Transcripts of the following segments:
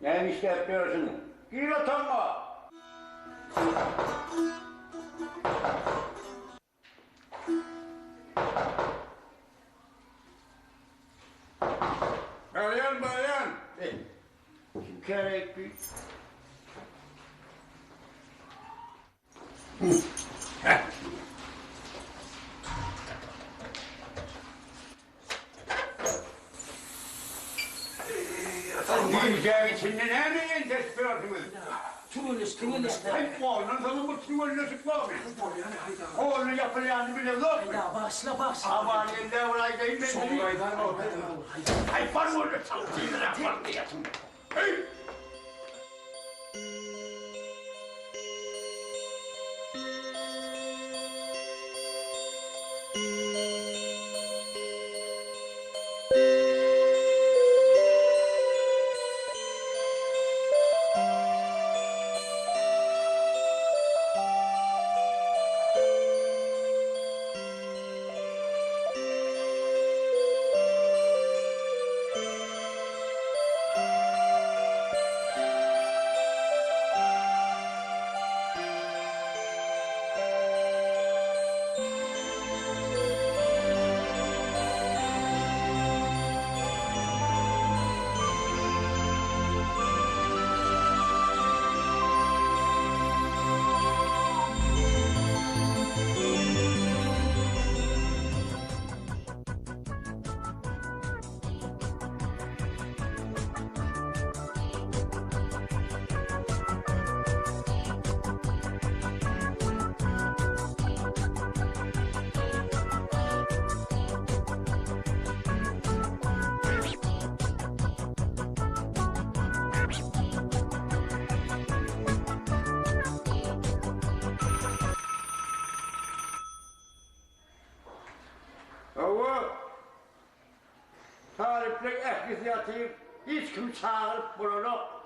Näme işläp ýörsüň? Gir otagyňa! Barýan, barýan! Eý, kim käreýip bi? Gijäň içinde näme enteşip ýörsüňiz? Türgenleşik, türgenleşik. Haý, ondan soňam bir türgenleşik bormy? Howly ýapylýanyny bileňokmy? Haýda, bagyşla, bagyşla. Aman elde bir aýdaýyn men seni. Haý, bar boldy, çal tizräk bar diýýäsiň. Heý! Hawa. Talyplaň ählisi ýatyr, hiç kimi çagyryp bolanok.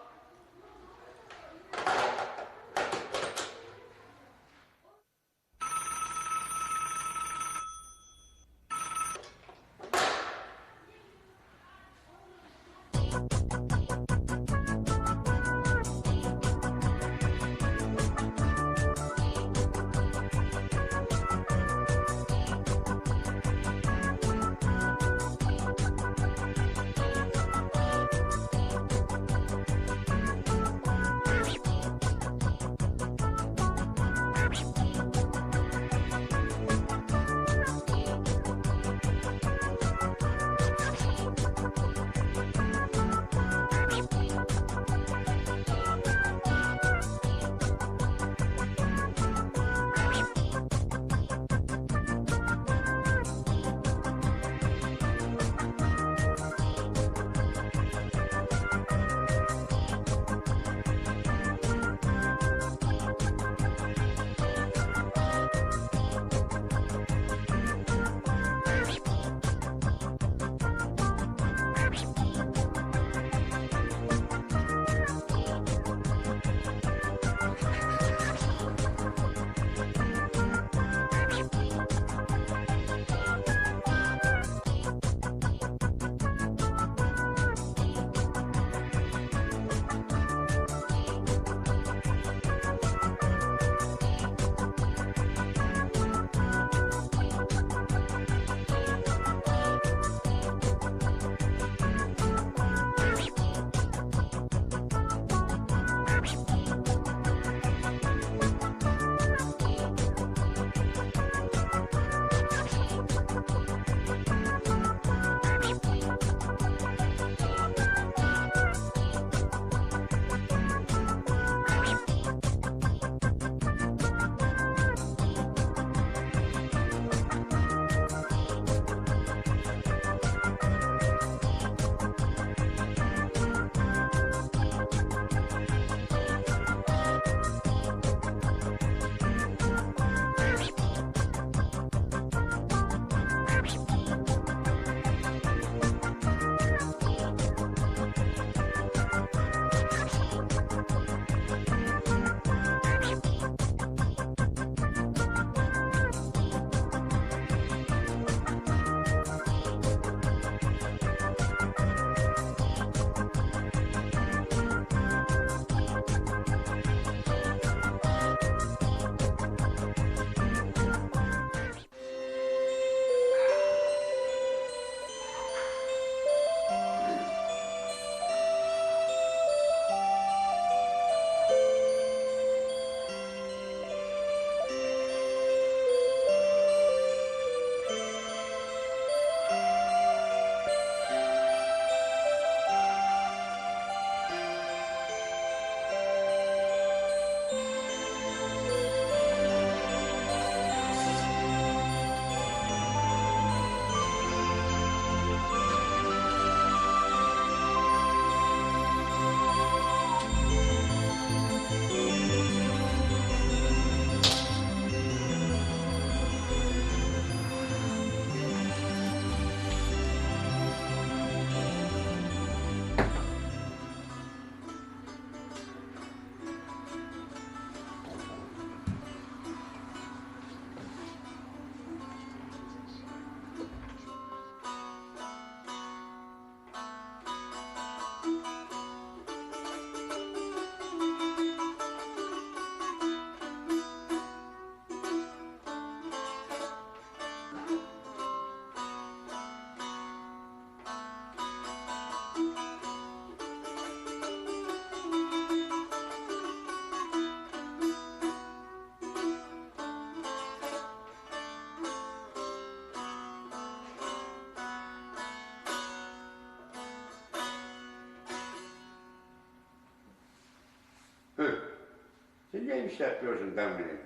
Sen näme işläp ýörsüň daň bilen?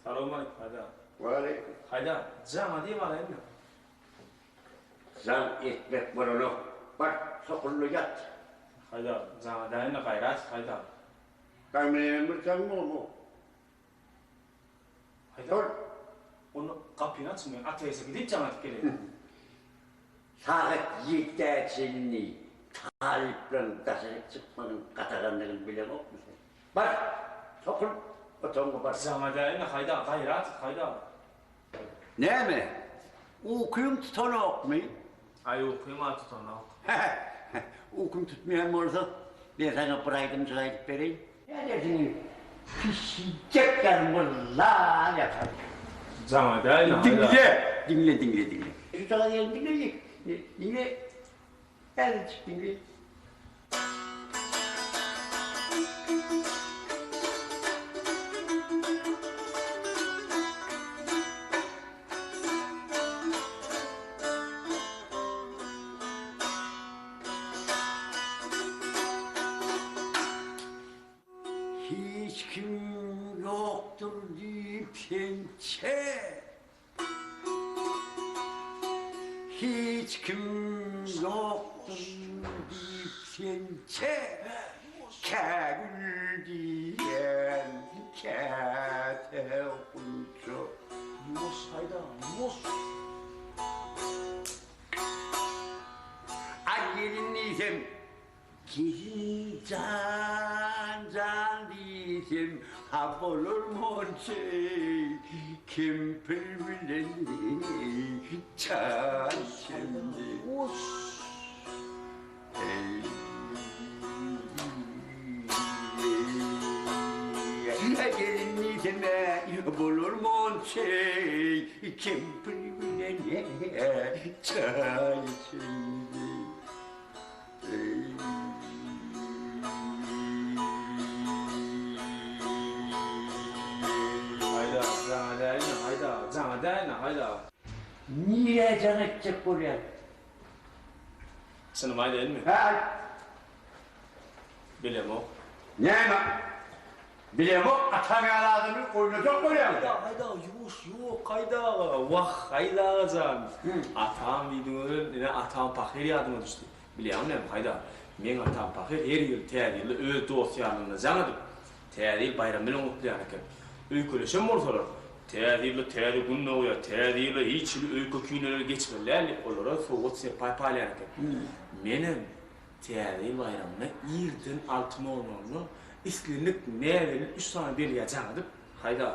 Salowmaleýkim Haýdar. Waleýkim. Haýdar, jaňa diýip alaýynmy? Jaň etmek bolanok. Bar, sokulda ýat. Haýdar, jaňa dälmi gaýrat et Haýdar. Daň bilenem bir jaň bolmok. Haýdar, onda gapyny açyň men ATS-e gidip jaň edip geleýin. Sagat ýedä çenli talyplaryň daşaryk çykmagynyň gadagandygyny bileňokmy sen? Bar, sokul, otagyňa bar. Jaňa dälmi Haýdar, gaýrat et Haýdar. Näme, ukyň tutanokmy? Aý, ukym-a tutanok. Hä-hä, ukyň tutmaýan bolsa, men saňa bir aýdymjyk aýdyp bereýin. Nädersiň, pişijek ýaly myrlap ýatar. Jaňa dälmi, Haýdar? Diňle, diňle, diňle, diňle. Şu jaňa diýen diňle, diňle, häzirjik diňle. Hiç kim ýokdur diýip sençe. Hiç kim ýokdur diýip sençe Kä gül diýen, käte gunça. Ýuwaş haýda, ýuwaş. A gelin diýsem, Gelin jan jan diýsem ha bolar monça kempir bilen çaý içemde. Gelin diýsem bolar monça kempir bilen çaý içemde. Haýda, jaňa dälmi, haýda, jaňa dälmi, haýda. Nirä jaň etjek bolýaň? Çynymy aýdaýynmy? Hä, aýt. Bilemok. Näme? Bilemok, ataň ýaly adamy oýnajak bolýaň. Haýda, haýda, ýuwaş, ýok, haýda aga, wah, haýda aga jan. Atam diýdiňizem, ine, atam pahyr ýadyma düşdi. Bilýäňmi näme, Haýdar, meň atam pahyr her ýyl Täze ýylda öz dost-ýarlaryna jaň edip, Täze ýyl baýramy bilen gutlaýan eken. Öýkeleşen bolsalar, Täze ýylda täze gün dogýar, Täze ýyla hiç hili öýke-kineler geçmeli däl diýip, olara sowgat-serpaý paýlaýan eken. Menem Täze ýyl baýramyna irden alty nol-nolda islendik näbelli üç sany belgä jaň edip, Haýdar,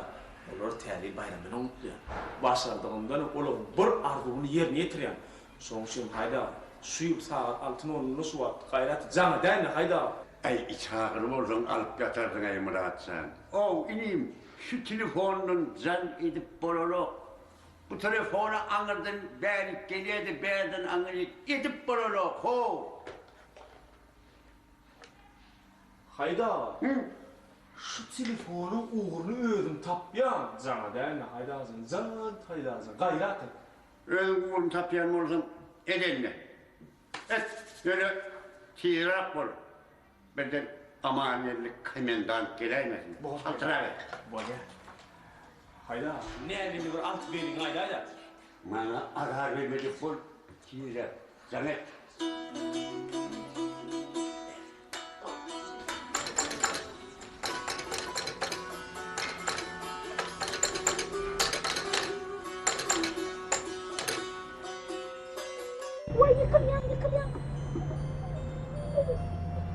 olary Täze ýyl baýramy bilen gutlaýan. Başardygymdan olaryň bir arzuwyny ýerine ýetirýän. Şoň üçin Haýdar, şu ýyl sagat alty nol-nolda şu wagt gaýrat et, jaň edäýme, Haýdar! Äý, içagyry bolsaň alyp ýatardyň-aý, Myrat jan. Ow, inim, şu telefondan jaň edip bolanok. Bu telefona aňyrdan bärik gelýär-de, bärden aňyryk edip bolanok, how! Haýdar, şu telefonyň ugruny özüm tapýan, jaň edäýme, Haýdar jan, jaň et, Haýdar jan, gaýrat et! Özüň ugruny tapýan bolsaň, et indi. Et, ýöne tizräk bol. Birden Amangeldi komendant geläýmesin. Çaltrak et. Bolýa. Haýda, näbilli bir alty beliňi aýdaý-da. Maňa azar bermejek bol, tizräk jaň et. Waý ýykylýan ýykylýan.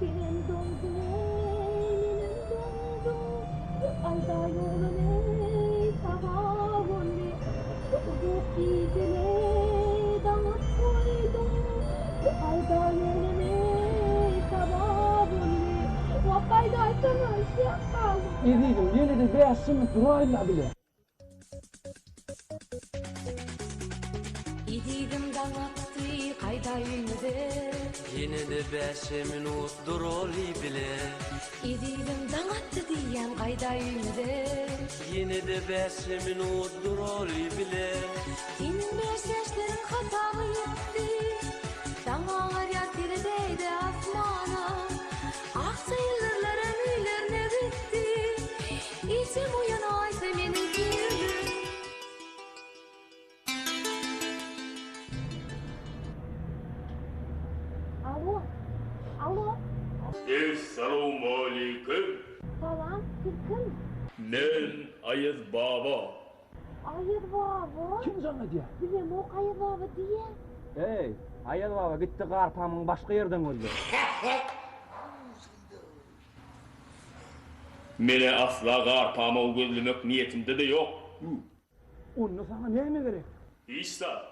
Senem doňduň eý menem doňdum. Aýda ýolan eý saba boldy. Uzak gijele daňyp goýduň. Aýda ýolan eý saba boldy. Wah gaýdaýsana üşäp galdym. Ezizim, ýene-de bäş minut duraýyn-la bile. Ezizim daň atdy, gaýda öýmüze. Ýene-de bäşje minut duraly bile. Ezizim daň atdy diýýän, gaýda öýmüze. Ýene-de bäşje minut duraly bile. Seniň bäş ýaşlaryň hasaby ýetdi. Daň agarýar seredeýde asmana. Akja ýyldyzlaram öýlerine gitdi. Essalawmaleýkim. Salam, siz kim? Men Aýaz baba. Aýaz baba? Kim jaň edýär? Bilemok Aýaz baba diýýär. Eý, Aýaz baba gitdi garpamyňy başga ýerden gözle. Menä asla garpamygy gözlemek niýetimde-de ýok. Onda saňa näme gerek? Hiç zat.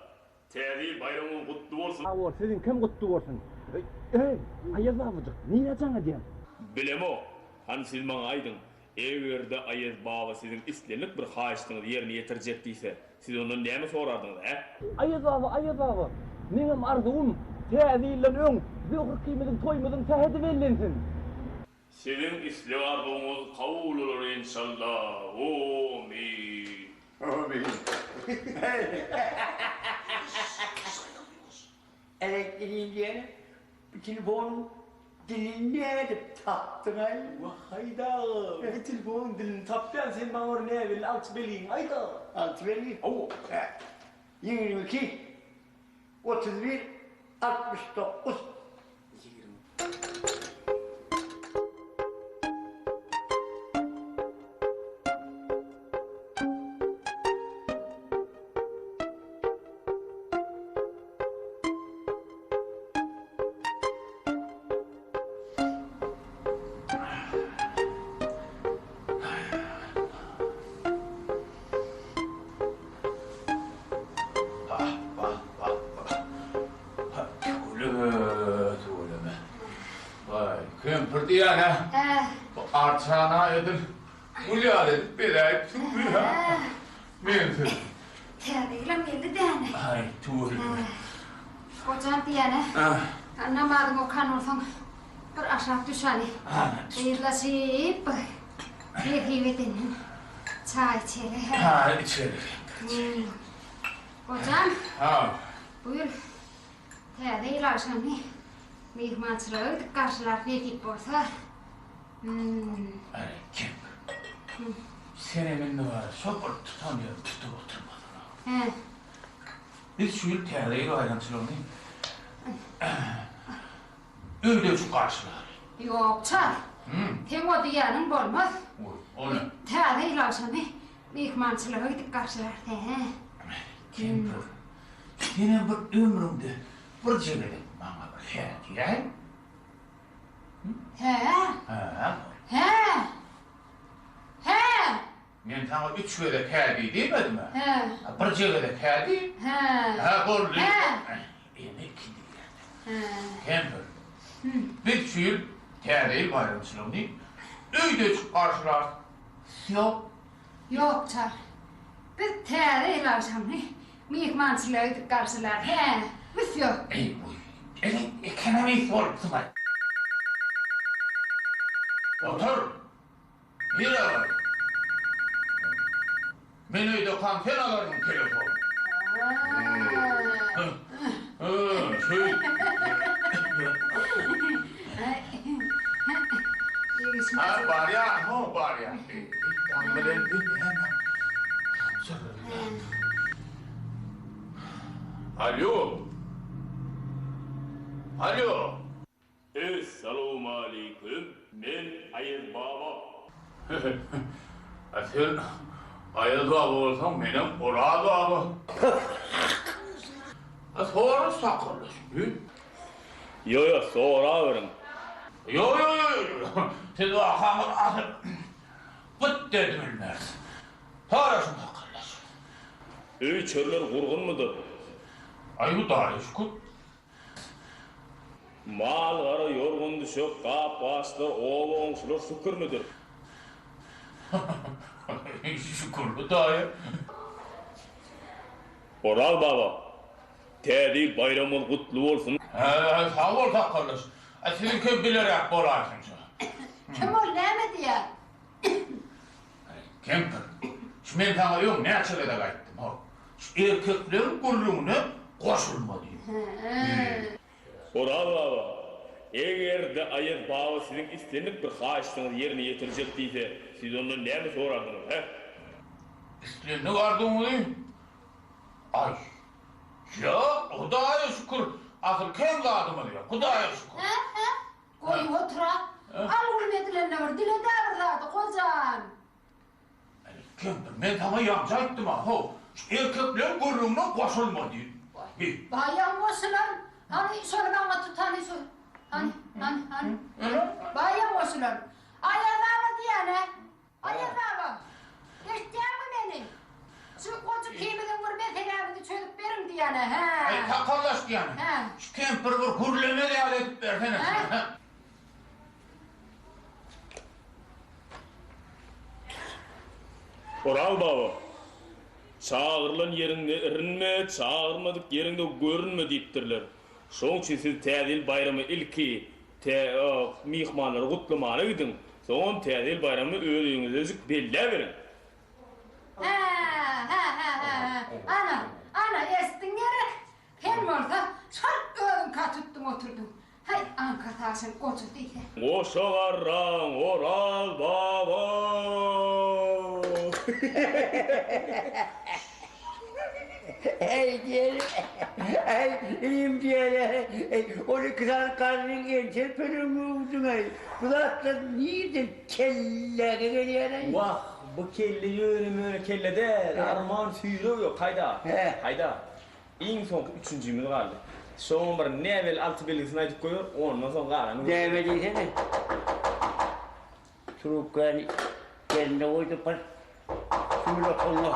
Täze ýyl baýramyň gutly bolsun! Sag bol, siziňkem gutly bolsun. Eý, Aýaz babajyk, nirä jaň edýäň? Bilemok. Hany siz maňa aýdyň, eger-de Aýaz baba siziň islendik bir haýyştyňyzy ýerine ýetirjek diýse, siz ondan näme sorardyňyz, hä? Aýaz baba, Aýaz baba, meňem arzuwym, Täze ýyldan öň Zöhre ikimiziň toýumyzyň sähedi bellensin. Siziň isleg-arzuwyňyz kabul bolar enşalla. Omyn. Omyn. Elektrik diýeni bu telefonyň dilini nädip tapdyň-aý? Wah, Haýda aga, bu telefonyň dilini tapýan sen maňa bir näbelli alty belgiňi aýt aga. Alty belgi? Hawa. 22, 31, 69. Bah, bah, bah, bah. Tüweleme, tüweleme. Waý, kempir diýýän-ä. Bu arçany-a edil gül ýaly edip bezäýipsiň hä? Mensiz. Täze ýylam geldi däne. Aý, tüweleme. Gojam diýýän-ä. Namazyňy okan bolsaň, bir aşak düş hany. Gyzlaşyp, bir nesip edenden çaý içeli. Çaý içeli, kempir, içeli. Gojam. Ha. Bu ýyl Täze ýyl agşamy myhmançylyga gidip garşylarys nesip bolsa. Aý, kempir. Senem indi bar, şo bir tutan ýerini tutup oturmasyna. Hä. Biz şu ýyl Täze ýyl baýramçylygyny öýdejik garşylaly. Ýok, çal. Seň o diýýäniň bolmaz. Goý, o ne? Täze ýyl agşamy myhmançylyga gidip garşylarys, hä. Kempir, senem bir ömrüňde birje gezek maňa bir hä diýäý. Hä? Hä. Hä! Hä! Men saňa üç gezek hä diý diýmedim-ä? Hä. Birje gezek hä diý. Hä. Hä, boldy. Hä. Ene ikindi diýýän. Hä. Kempir, biz şu ýyl Täze ýyl baýramçylygyny öýdejik garşylarys. Wsýo. Ýok, çal. Biz Täze ýyl agşamyny myhmançylyga gidip garşylarys. Hä, wsýo. Eý, goý. Ene, ekonomist bolupsyň-aý. Otur! Nirä barýaň? Men öýdekam sen alarmyň telefony? Hä, şeý. Hä, barýan, ho, barýan. Daň bilen näme? Alýo! Alýo! Essalawmaleýkim, men Aýaz baba. A sen Aýaz baba bolsaň, menem Oraz baba. A sora sakyrlaşyp. Ýo ýo, soraberiň. Ýo ýo ýo ýo, siz wakaňyz asyl gyt dedibilmeris. Sora şu sakyrlaşyp. Öý çörler gurgunmydyr? Aý Hudaýa şükür. Mal-gara, ýorgan-düşek, gap-gaçlar, oba-goňşular şükürmidir? Şükür Hudaýa. Oraz baba, Täze ýyl baýramyňyz gutly bolsun! Hä, sag bol sakgaldaş. A siziňkem bileräk bolaýsyn şu. Kim ol, näme diýýär? Kempir, şu men saňa öň näçe gezek aýtdym, how, şu erkekleriň gürrüňine goşulma diýip. Oraz baba, eger-de Aýaz baba siziň islendik bir haýyştyňyzy ýerine ýetirjek diýse, siz ondan näme sorardyňyz, hä? Islendik arzuwyňyzy? Aý, ýok, Hudaýa şükür, asyl kem zadymyz ýok, Hudaýa şükür. Goýup otur-a. Al-gulum edilende bir dile-dä bir zady, gojam. Kempir, men saňa ýaňja aýtdym-a, how, şu erkekleň gürrüňine goşulma diýip. Bi. Baýam goşulan. Hany, şony maňa tut, hany, şu. Hany, hany, hany. Baýam goşulan. Aýaz baba diýýän-ä. Aýaz baba! Eşitýäňmi meni? Şu gojuk ikimiziň bir meselämizi çözüp beriň diýýän-ä, hä? Aý, sakallaş diýýän. Hä. Şu kempiri bir gürlemez ýaly edip bersene. Hä? Oraz baba, Çagyrylan ýeriňde irinme, çagyrmadyk ýeriňde görünme diýipdirler. Şoň üçin siz Täze ýyl baýramy ilki tä myhmanlary gutlamana gidiň, soňam Täze ýyl baýramyny öz öýüňizdejik belläberiň. Hä, hä, hä, hä, hä. Ana, ana, eşitdiň gerek? Sen bolsa şol özüňkä tutduň oturdyň. Häý, aňka saşan goja diýse. Goşa garraň Oraz baba! Äý diýeli, äý inim diýeli, äý ol iki sany garryň entel peleňi öwdüň-äý. Bu zatlar nirden kelläňe gelýär-äý? Wah, bu kelle ýöne-möne kelle däl, arman süýregi ýok, haýda, haýda. Iň soňky üçünjimiz galdy. Şoňam bir näbelli alty belgisini aýdyp goýber, ondan soň galany göreli. Näme diýsene? Trubkany ýerinde goýdy par. Sümül otagyňa.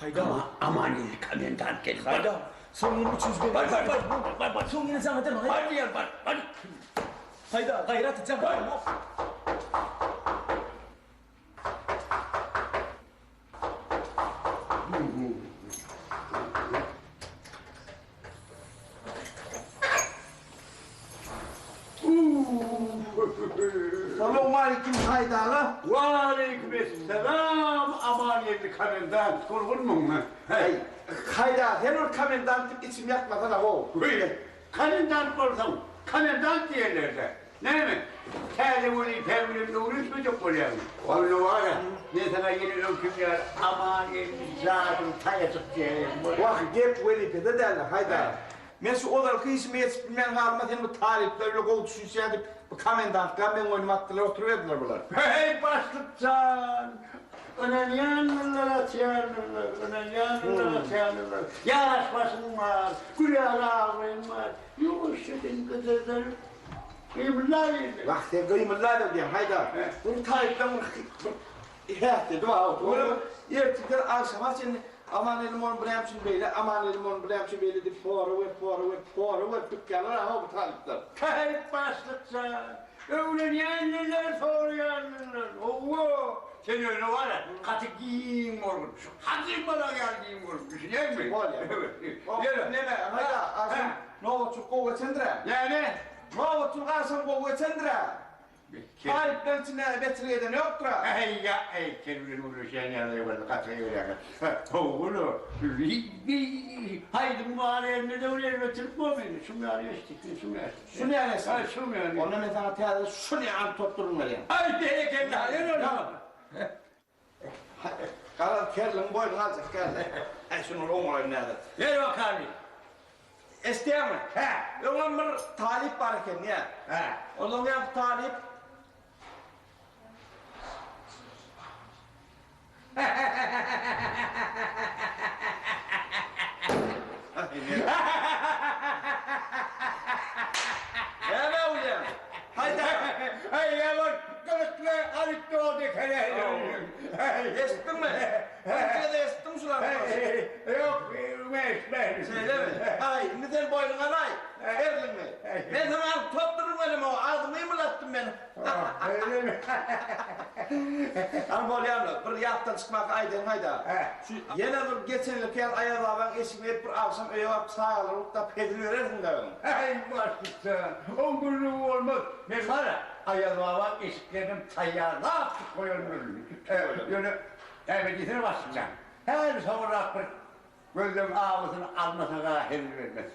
Haýda. Aman geldi komendant geldi. Haýda. Soň ýene üçünji belgi. Bar bar bar bar bar. Soň ýene jaň ederin. Bar diýýän bar bar. Haýda, gaýrat et jaň. Bar. Salowmaleýkim Haýda aga. Waleýkim esselam Amangeldi komendant gurgunmyň? Heý, Haýda sen ol komendant diýip içimi ýakmasana how. Weý, komendant bolsaň, komendant diýerler-dä. Näme, täze wezipäň bilen öwrenişmejek bolýaňmy? Onda bar-a, men saňa ýene öňküm ýaly Amangeldi jadyly taýajyk diýäýerin, bolýamy? Wah, gep wezipede däl-le, Haýdar. Men şu ozalky işime ýetişip bilmän halyma sen bu talyplar bile gowy düşünişýäň diýip, bu komendantlyga meň boýnuma atdylar oturyberdiler bular. Heý, başlyk jan! Ynanýandyrlar, açýandyrlar, ynanýandyrlar, açýandyrlar. Ýaş başyň bar, gül ýaly abraýyň bar. Ýuwaşjadan gyzardyp, gymyldaberdi. Wah, sen gymyldaber diýýäň, Haýdar. Bu taýyplaň bir häsiýeti bar. Olam ertirden agşama çenli Aman elim ony bu näme üçin beýle, Aman elim ony bu näme üçin beýle diýip sorag berip, sorag berip, sorag berip dykýarlar-a bu talyplar. Taýyp başlyk jan, öwrenýändirler, soraýandyrlar. Hawa, sen ýöne bar-a, gaty giň bolgun. Şu Hajy bala ýaly giň bolup, düşünýäňmi? Bolýar. Ýöne, neme, Haýdar, agşam nobatçylyk gowy geçendir-ä? Näme? Nobatçylyk agşam gowy geçendir-ä? Talyplaryň içinde betçilik eden ýokdur-a? Äý, ýa-eý, sen bilen gürleşýän ýagdaý bolsa gaty görýäňiz. Howwa-la, haýdyň bar elinde-de bir erbetçilik bor mende. Şuň ýaly eşitdik, men şuň ýaly eşitdik. Şuny ýaly eşitdiň? Hä, şuň ýaly. Onda men saňa täze şuny ýaly top duruň berýän. Aý, berekella, ýör onda. Garaz, kerligiň boýnuňa aljak däl-le. Äý, şuny bir oňaraýyn näder. Ber bakaly. Eşidýäňmi? Hä. Öňem bir talyp bar eken, diýýä. Hä. Ondan ýaňky talyp. Näme gülýäň? Haýda. Äý, ýaman gyzykly anekdot eken-äý. Eşitdiňmi? Birinji gezek eşitdiňmi şul anekdoty? Ýok, men eşitmedim. Şeýlemi? Aý, indi sen boýnuňa alaý, erliňi. Men saňa alyp top durdum welin, oňa agzymy gymyldatdym men. Şeýlemi? Hany bolýamy, bir ýatdan çykmaka aýdaýyn haýda. Şu ýene bir geçen ýylky ýaly Aýaz babaň eşigini edip bir agşam öýe baryp çagalary gutlap hezil berersiň dagyň. Äý, başlyk-jan, oň gürrüňi bolmaz. Men bar-a, Aýaz babaň eşiklerinem taýýarlap goýandyryn. Ýöne, näme diýsene başlyk jan, häli soňrak bir Gözleň awusyny almasaň-a hezil bermez.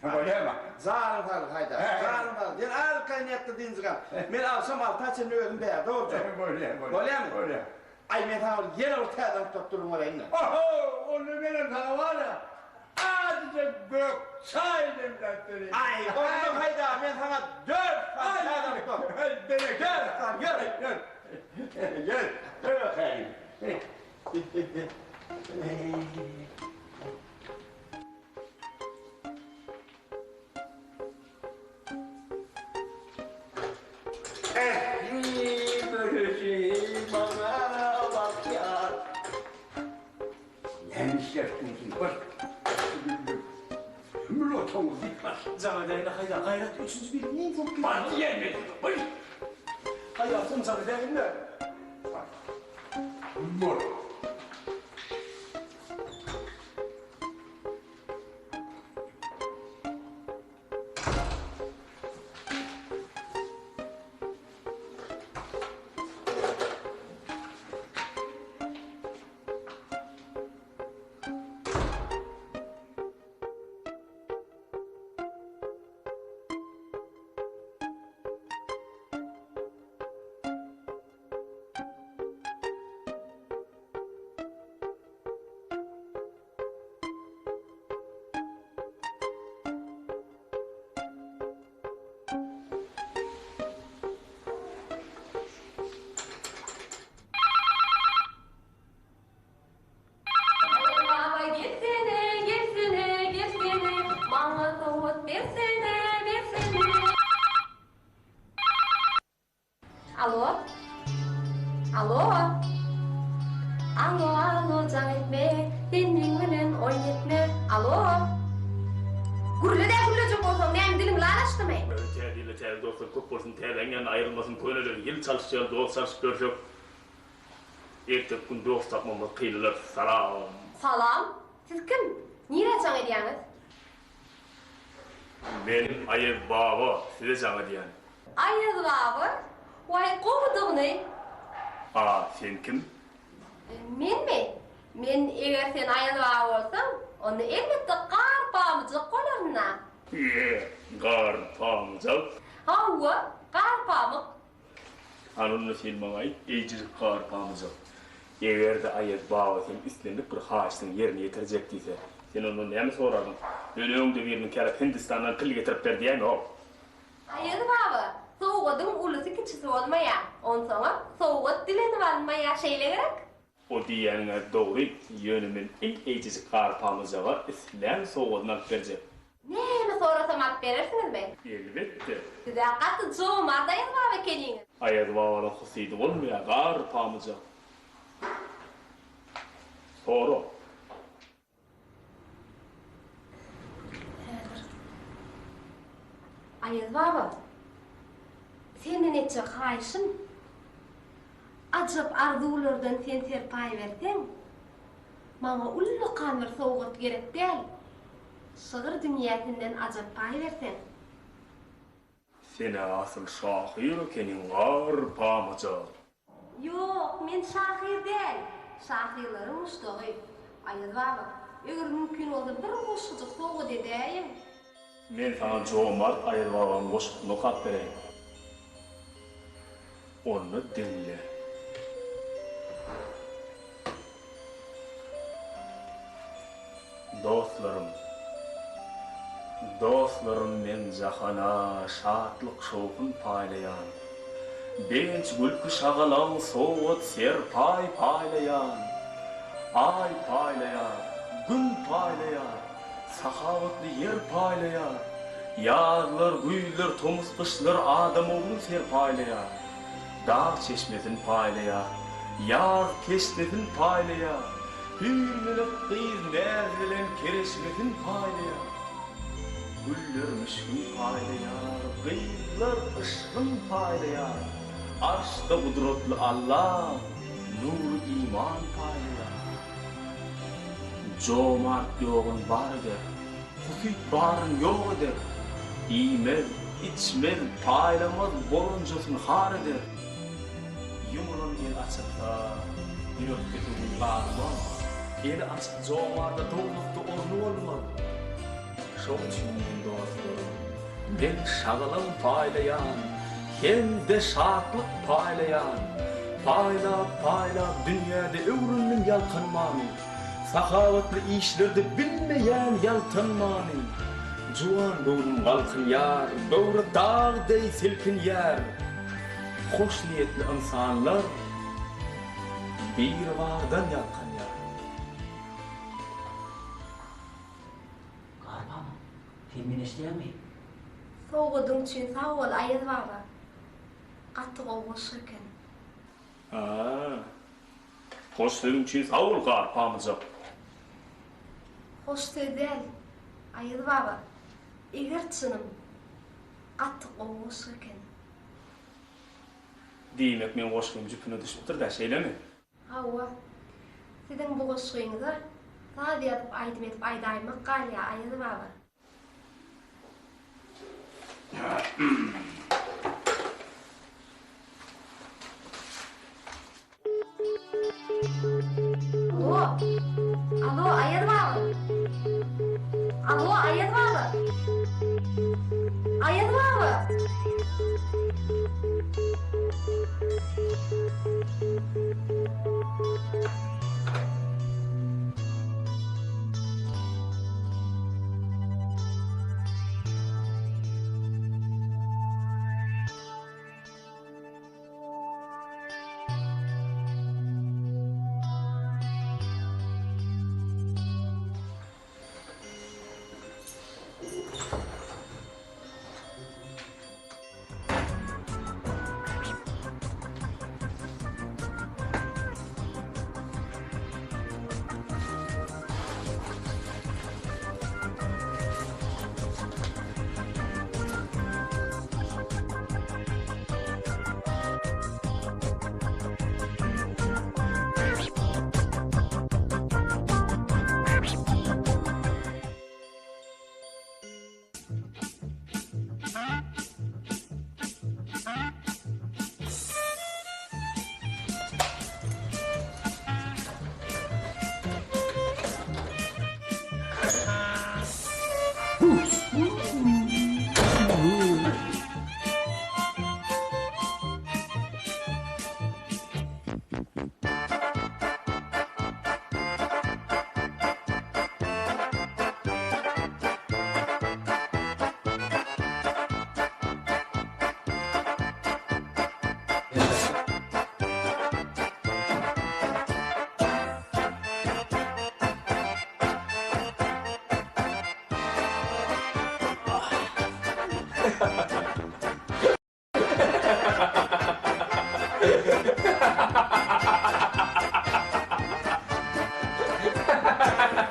Bolýarmy? Janyň saglyk Haýdar, janyň saglyk. Sen arkaýyn ýat-da dynjyk al. Men agşam alta çenli özüm bärde boljak. Bolýar, bolýar. Bolýarmy? Bolýar. Aý, men saňa bir ýene bir täze nusga duruň bereýin-le. Oho, onda menem saňa bar-a, A. Adaja gök çaý demläp bereýin. Aý, onda Haýdar men saňa dört sany çaý alyp dur. Dört sany, ýör. Ýör. Ýör, ýör okaýyn. Ähli görüşi maňa bakýar. Näme işläpsiň baş? Hümür otagyňy diýip baş. Jaň edäýin-le Haýdar, gaýrat üçünji bir iň bolup gitdi. Bar diýen men. Baş. Haýdar, soň jaň edäýin-le. Bol. Baba gelsene, gelsene, gelsene, maňa sowgat bersene, bersene. Alo? Alo? Alo, alo, jaň etme, sen meň bilen oýun etme. Alo? Gürle-dä gürlejek bolsaň, näme diliň lal açdymy? Täze ýylda täze dostlar köp bolsun, täzäň ýanynda aýrylmasyn, köneler ýyl çalyşýan dost çalşyp ýörsek, erteki gün dost tapmamyz kynylar. Salam. Salam. Siz kim? Nirä jaň edýäňiz? Men Aýaz baba, size jaň edýän. Aýaz baba? Waý, gowudygyny. A sen kim? Menmi? Men eger sen Aýaz baba bolsaň, onda elbetde gar pamyjak bolaryn-a. Ýe, gar pamyjak? Hawa, gar pamyk. Hany onda sen maňa aýt, eýjejik gar pamyjak. Eger-de Aýaz baba seň islendik bir haýyşyňy ýerine ýetirjek diýse, sen ondan näme sorardyň? Ýöne öňde biriniň käläp Hindistandan pil getirip ber diýäýme-ow. Aýaz baba, sowgadyň ulusy-kiçisi bolmaýar. Onsoňam, sowgat dilenip alynmaýar, şeýle gerek? O diýýäniň-ä dogry, ýöne men iň eýjejik gar pamyjaga islän sowgadyny alyp berjek. Näme sorasam alyp berersiňizmi? Elbetde. Siz-ä gaty jomart Aýaz baba ekeniňiz. Aýaz babalaň husydy bolmaýar, gar pamyjak. Sora. Häzir. Aýaz baba, senden etjek haýyşym, ajap arzuwlardan sen serpaý berseň, maňa ullakan bir sowgat gerek däl, şygyr dünýäsinden ajap paý berseň. Sen-ä asyl şahyr ekeniň, gar pamyjak. Ýok, men şahyr däl, şahyrlaryň muşdagy. Aýaz baba, eger mümkin bolsa bir goşgujyk sowgat edäýiň. Men saňa Jomart Aýaz babaň goşgusyny okap bereýin. Onda diňle. Dostlarym, dostlarym meň jahana şatlyk-şowhun paýlaýan, Begenç, gülki, şagalaň, sowgat, serpaý paýlaýan, Aý paýlaýar, Gün paýlaýar, sahawatly ýer paýlaýar, Ýazlar, güýzler, tomus, gyşlar adam oglun serpaýlaýar. Dag çeşmesin paýlaýar, Ýaz keşdesin paýlaýar, Hüýr-melek gyz näz bilen kereşmesin paýlaýar. Güller müşgin paýlaýar, Gyzlar yşgyn paýlaýar, Arşda gudratly Alla nury-iman paýlaýar. Jomart ýogyn bar eder, Husyt baryn ýok eder, Iýmez, içmez, paýlamaz, bolanjasyn har eder. Ýumrulan el açylsa, ýürekde höwün galmaz. Eli açyk jomarda dowzahda orny bolmaz. Şoň üçin meň dostlarym, men şagalaň paýlaýan, hem-de şatlyk paýlaýan. Paýlap-paýlap dünýäde öwrendim ýalkanmany. Sahawatly işlerde bilmeýän ýaltanmany. Juwan göwnüm galkynýar, göwre dag deý silkinýär. Hoşniýetli ynsanlar Biribardan ýalkanýar. Gar baba, sen meni eşidýäňmi? Sowgadyň üçin sag bol Aýaz baba. Gaty gowy goşgy eken. Ha. Hoş sözüň üçin sag bol Gar pamyjak. Hoş söz däl, Aýaz baba. Eger çynym, gaty gowy goşgy eken. Diýmek meň goşgym jüpüne düşüpdir-dä, şeýlemi? Hawa. Siziň bu goşgyňyza saz ýazyp aýdym edip aýdaýmak galýa Aýaz baba. Alo. Alo Aýaz baba. Alo Aýaz baba. Aýaz baba.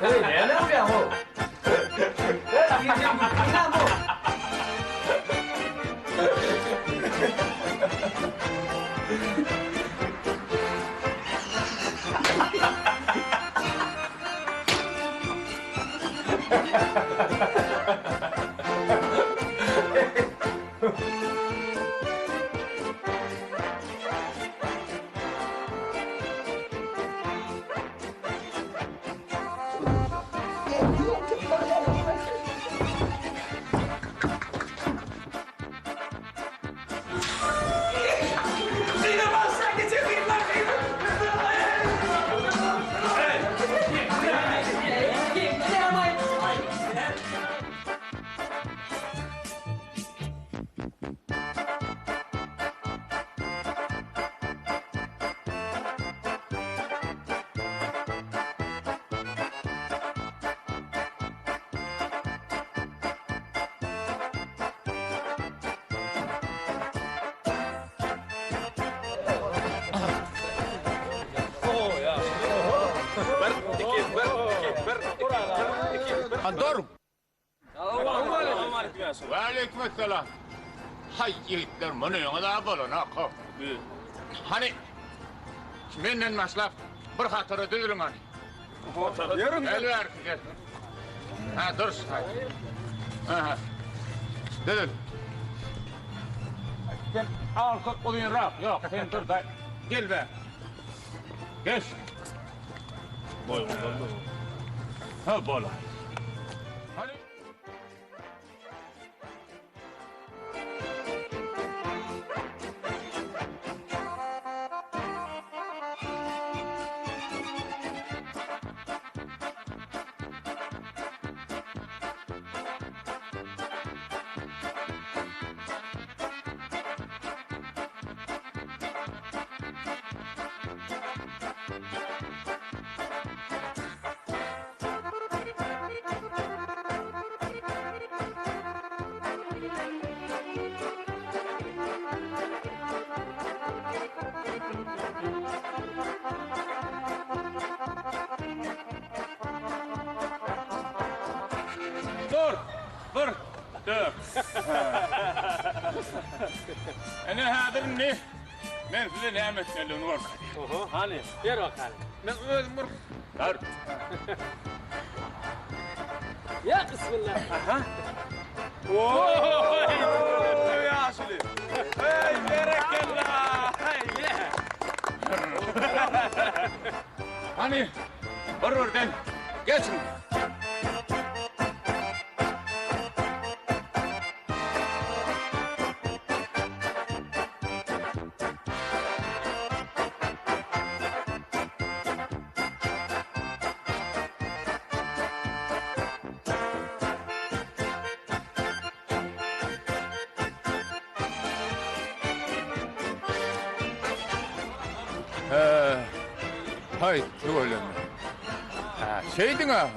Eý, näme bolýar-ow? Eý, sen gülküň näme-ow? Dur! Waleýkim essalam. Haý, ýigitler, munyňyz-a bolanok-how. Hany, menden başlap, bir hatara düzüliň hany. Ýörüň. Gel bärki, gel. Ha, dur şu taýda. Aha. Düzül. Sen arka uzynrak. Ýok, sen dur da. Gel bä. Geç. Boý uzaldy. Ha, bola. Hany. Ine häzir indi men size näme etmelidigini görkezýän. Oho, hany, ber bakaly. Men özüm bir Bar. Ýa bismillah. Aha. Oý, ýaşuly. Eý, berekella. Eý. Hany, bir-birden geçiň. Haý, tüweleme. Hä, şeýdiň-ä.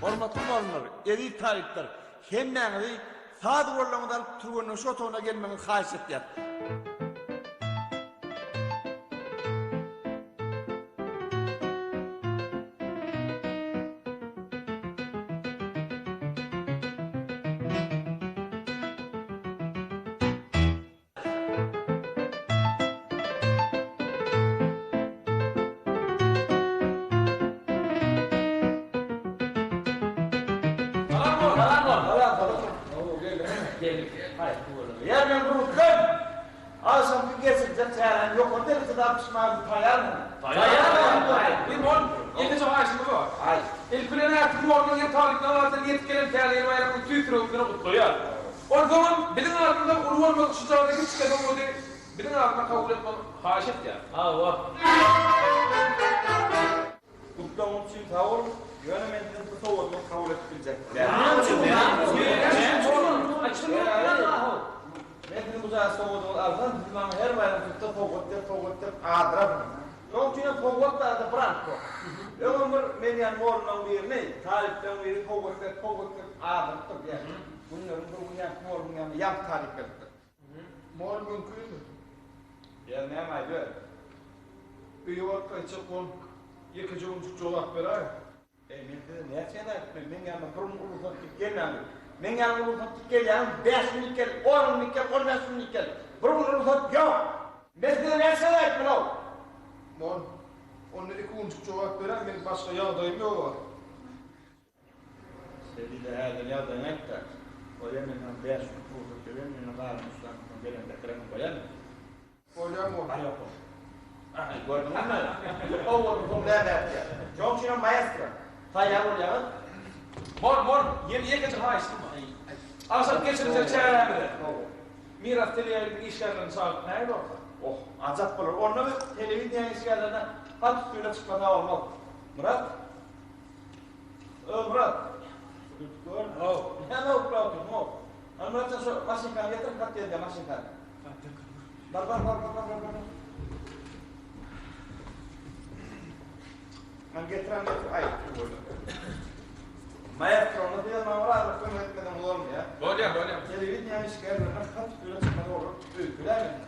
Hormatly mugallymlar, eziz talyplar, hemmäňizi saz gurallaryňyzy alyp türgenleşik otagyna gelmegiňizi haýyş etýäris. Agşamky geçiriljek çäräni ýokary derejede alyp çykmaga siz taýýarmyňyz? Taýýar! Limon, ýekeje haýyşymyz bar. Haýyş. Ilki bilen ertir mugallymyň hem talyplaryň adyndan ýetip gelen Täze ýyl baýramyny tüýs ýüregimizden gutlaýarys. Onsoňam biziň adymyzdan uly bolmadyk şu jaýda kiçijik sowgady biziň adymyzdan kabul etmegiňizi haýyş etýäris. Hawa. Gutlagyňyz üçin sag boluň, ýöne men siziň bu sowgadyňyzy kabul edip biljek däl. Men siziň bu jaýa sowgadyňyzy alsam, siz maňa her baýramçylykda sowgat ber, sowgat berip azdyrarsyňyz. Şonuň üçinem sowgat barada bir aňk ýok. Öňem bir men ýaly mugallymlaryň birini, talyplaryň biri sowgat berip, sowgat berip azdyrypdyr diýýär. Günleriň bir güni ýaňky mugallymyň ýanyna ýaňky talyp gelipdir. Mol mümkinmi? Ýa näme aýdyber. Öýe baryp gaýtjak bol. Ýekeje günjük jogap beräý. Eý, men size näçe gezek aýtmaly, meň ýanyma bir gün rugsat diýip gelmäň diýip. Meň ýanyma rugsat diýip gelýäňiz, bäş günlük gel, on günlük gel, on bäş günlük gel. Bir gün rugsat ýok. Men size näçe gezek aýtmaly-ow? Mol, onda iki günjük jogap beräý, meň başga ýagdaýym ýog-a. Şeýle häzir ýagdaýyňy aýt-da. Bolýa men saňa bäş gün pursat bereýin, ýöne galan üç sany soň gelende äkirerin, bolýamy? Bolýa molla. Bar ýok bol. Aý, gördüňizmi? Owal soň näme ätýär? Şoň üçinem maestro, taýýar bolýaňyz. Bor, bor, ýene ýekeje haýyşym bar. Agşam geçiriljek çärämize Miras teleýaýlymyň işgärlerini çagyryp nähili bolsa? Oh, ajap bolar. Onda biz telewideniýäň işgärlerine hat üstüne çykmasa bolmaz. Myrat? Öý Myrat. Gidip gör. Haw. Näme uklap otyrsyň how? Hany Myrat sen şu maşynkany getir, hat ýazýan maşynkany. Bar bar bar bar bar bar. Hany getir hany getir. Aý, boldy. Maestro, onda sen maňa bir azrak kömek etmeseň bolmaýar. Bolýar, bolýar. Telewideniýäň işgärlerine hat üstüne çykmaly bolar. Öýkeläýmesin.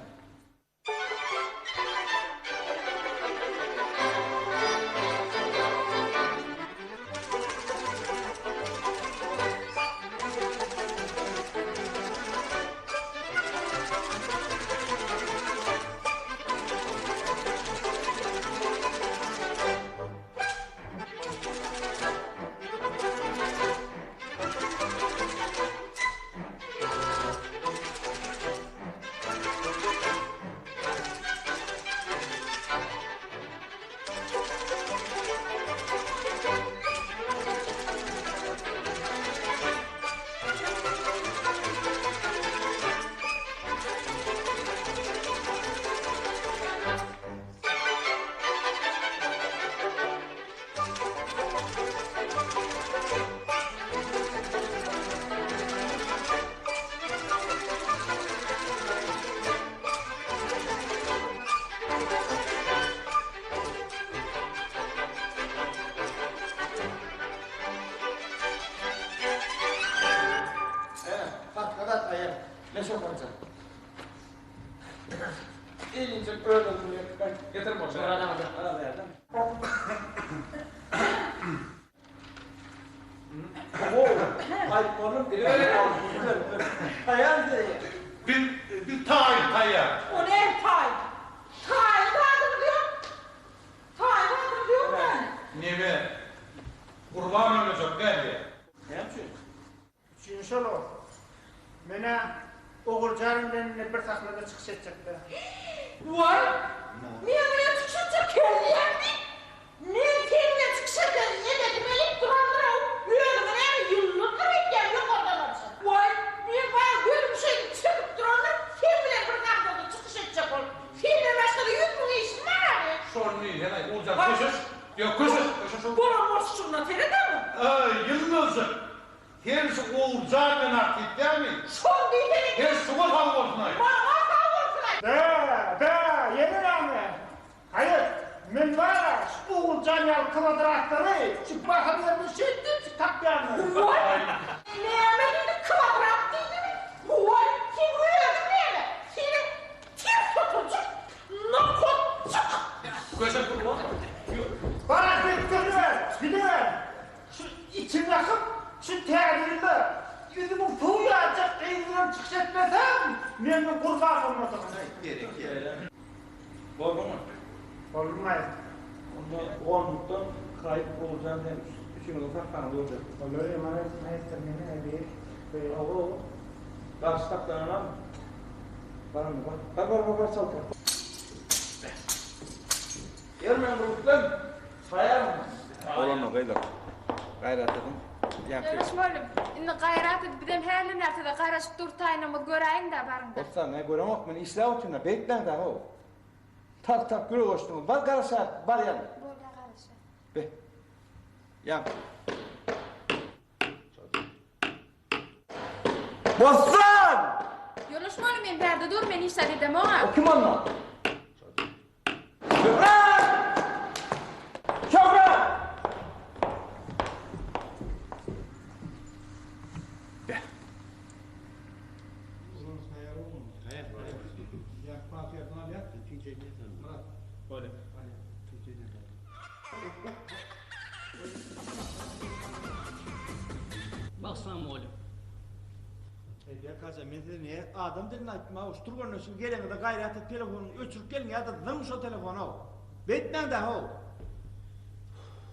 Aýt bolum. Taýýar diýýär. Biz biz taýyn taýýar. O näme taýyn? Taýyn zadymyz ýok. Taýyn zadymyz ýok näme? Neme? Gurban oýnajak däl diýýär. Näme üçin? Üçini şol o. Men-ä Oguljan bilen indi bir sahnada çykyş etjek-dä. Waý! Meň bilen çykyş etjek kelläňmi? Men seň bilen çykyş edesim gelip durandyr-ow. Özüňi näme ýyldyzdyr öýdýäň ýokardan alşa. Waý, men saňa gözüm şeýdip çekip durandyr, seň bilen bir sahnada çykyş etjek bolup. Senden başga-da 100 000 işim bar-a meň. Şony diýsene, Oguljan, köşeş. Ýok, köşeş, köşeş. Bolan bolşuňdan seredämi? Aý, ýyldyzjyk! Sen şu Oguljan bilen artist dälmi? Şol diýsene. Sen şuňa sag bolsun-aý. Maňa sag bolsun-aý. Bä, bä, ýene näme? Haýyr, men bar-a, şu Oguljan ýaly kwadratlary şu baha berme şeýtdimçik tapýandyr. Waý, näme diýdi, kwadrat diýdimi? Waý, seň özüň näme? Seniň ters oturjyk, nokatjyk. Köşek gurban. Bar-a, gitdiber, gidiber. Şu içiň ýakyp, şu täze ýylda ýüzümiň suw ýaljak gyz bilen çykyş etmesem, menden gurban bolmadygyny. Berekella. Bolduňmy? Boldum aý. Onda onlukdan Haýyt Oguljan sen üçüňiziň saklaňyzy görjek. Olar ýaman maestro meni äbi. Hawa hawa. Garşy saklananam. Bar onda bar. Bar bar bar bar çaltrak. Gelmäň gurupdan saýaryn. Bolanda gyzlar. Gaýrat ediň. Ýaňky. Ýoldaş mugallym, indi gaýrat edip bizem hälden bäri size garaşyp dur taýynamyzy göräýiň-dä baryň-da. Bossan, men göreňok, men işläp otyryn-da, beýtmäň-dä how. Tak tak ýürek goşduňyz. Bar garaşar, bar ýaly. Bolýa garaşýas. Be. Ýaňky. Bossan! Ýoldaş mugallym, men bärde dur, men işläp edemok-a. O kim onda? Şöhrat! Şöhrat! Be. Baksana mugallym. Eý Berk aja men size ne adam dilinde aýtdym how şu türgenleşige geleňizde gaýrat et telefonyňy öçürip geliň ýa-da zyň şo telefony how. Beýtmäňdä how.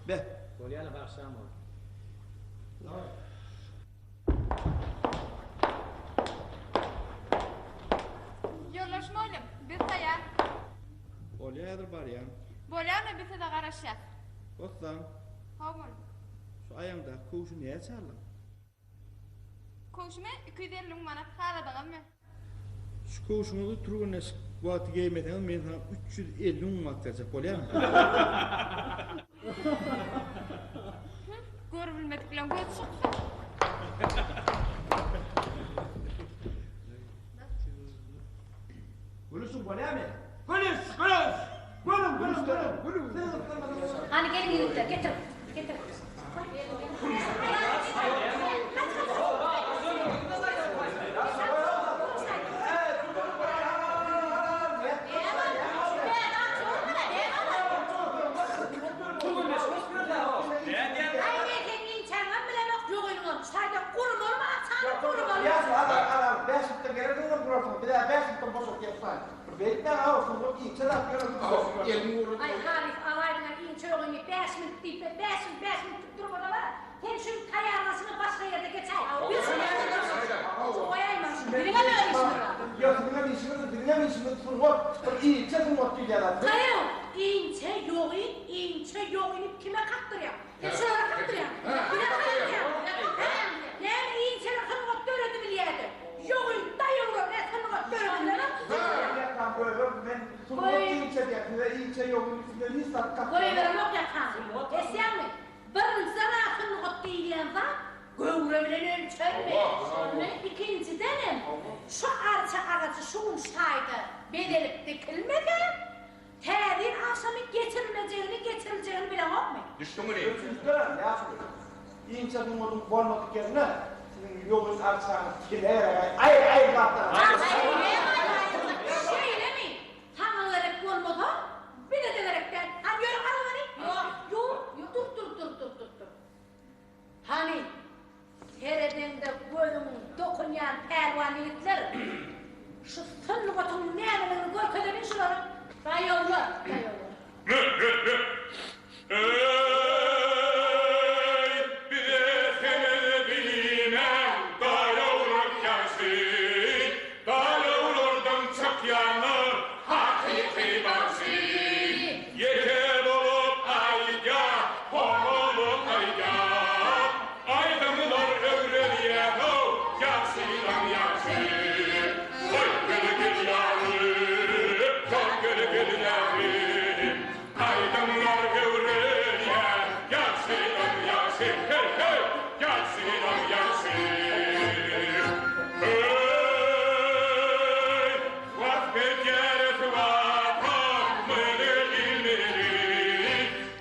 Be. Bolýala bagşam ol. Ýoldaş mugallym, biz taýýar. Bolýa häzir barýan. Bolýa onda biz size garaşýas. Bossan. Haw mugallym. Şu aýaňdaky köwşi näçe aldyň? Köwşüme 250 müň manat haladyňyzmy? Şu köwşüňizi türgenleşik wagty geýmeseňiz men saňa 350 müň manat berjek bolýarmy? Hü, görübilmedik bilen göz çyksyn. Gülüşiň bolýarmy? Gülüş, gülüş! Gülüň, gülüň, gülüň! Gülüň! Hany geliň ýigitler, getiriň, getiriň. Aý, halys alaýdyň-a inçe öňüňi, bäş minut diýip, bäş minut, bäş minut diýip durmada-la. Sen şu taýýarlanşyňy başga ýerde geçäý. Biz şu goýaýmaň şuny. Biziňem öz işimiz bar. Ýok, siziňem işiňiz, biziňem işimiz sungat. Bir inçe sungat diýilýän zat. Gaýyň, inçe ýogyn, inçe ýogyny kime kakdyrýaň? Sen şolara kakdyrýaň. Bize kakdyrýaň. Hä? Näme inçeler sungat döredibilýä-de? Ýogyn daýawlar nä sungat döredibilenok? Goýberemok ýakany. Eşidýäňmi? Birinjiden-ä sungat diýilýän zat göwre bilen ölçelmeýär. Ikinjidenem, şu arça agajy şu gün şaýda bezelip dikilmese, Täze ýyl agşamy geçirilmejegini, geçiriljegini bileňokmy? Düşdüňmi? Üçünjiden, ýaşuly, inçe sungatyň bolmadyk ýerinde siziň ýogyn arçaňyz kime gerek-aý? Aýry-aýry zatlar. Şeýlemi? Saňa gerek bolmasa, bize-de gerek däl. Hany ýör, al hany. Ýok, ýok, dur, dur, dur, dur, dur, dur. Hany, seredeňde. ýaly pälwan ýigitler şu sungatyň nämeligini görkezeliň şulara. Daýawlar, daýawlar. Eý, bize semiz diýmäň, daýawlar ýagşy. Daýawlardan çykýanlar hakyky bagşy. Ýeke bolup aýdýar, hor bolup aýdýar. Aýdymlar öwrenýär-ow, ýagşydan ýagşy. Oý, gele gel ýarym, jan gele gel ýarym. Aýdymlar öwrenýär, ýagşydan ýagşy. Heý, heý, ýagşydan ýagşy. Heý, wasp edýäris Watanymyzy, ilimizi.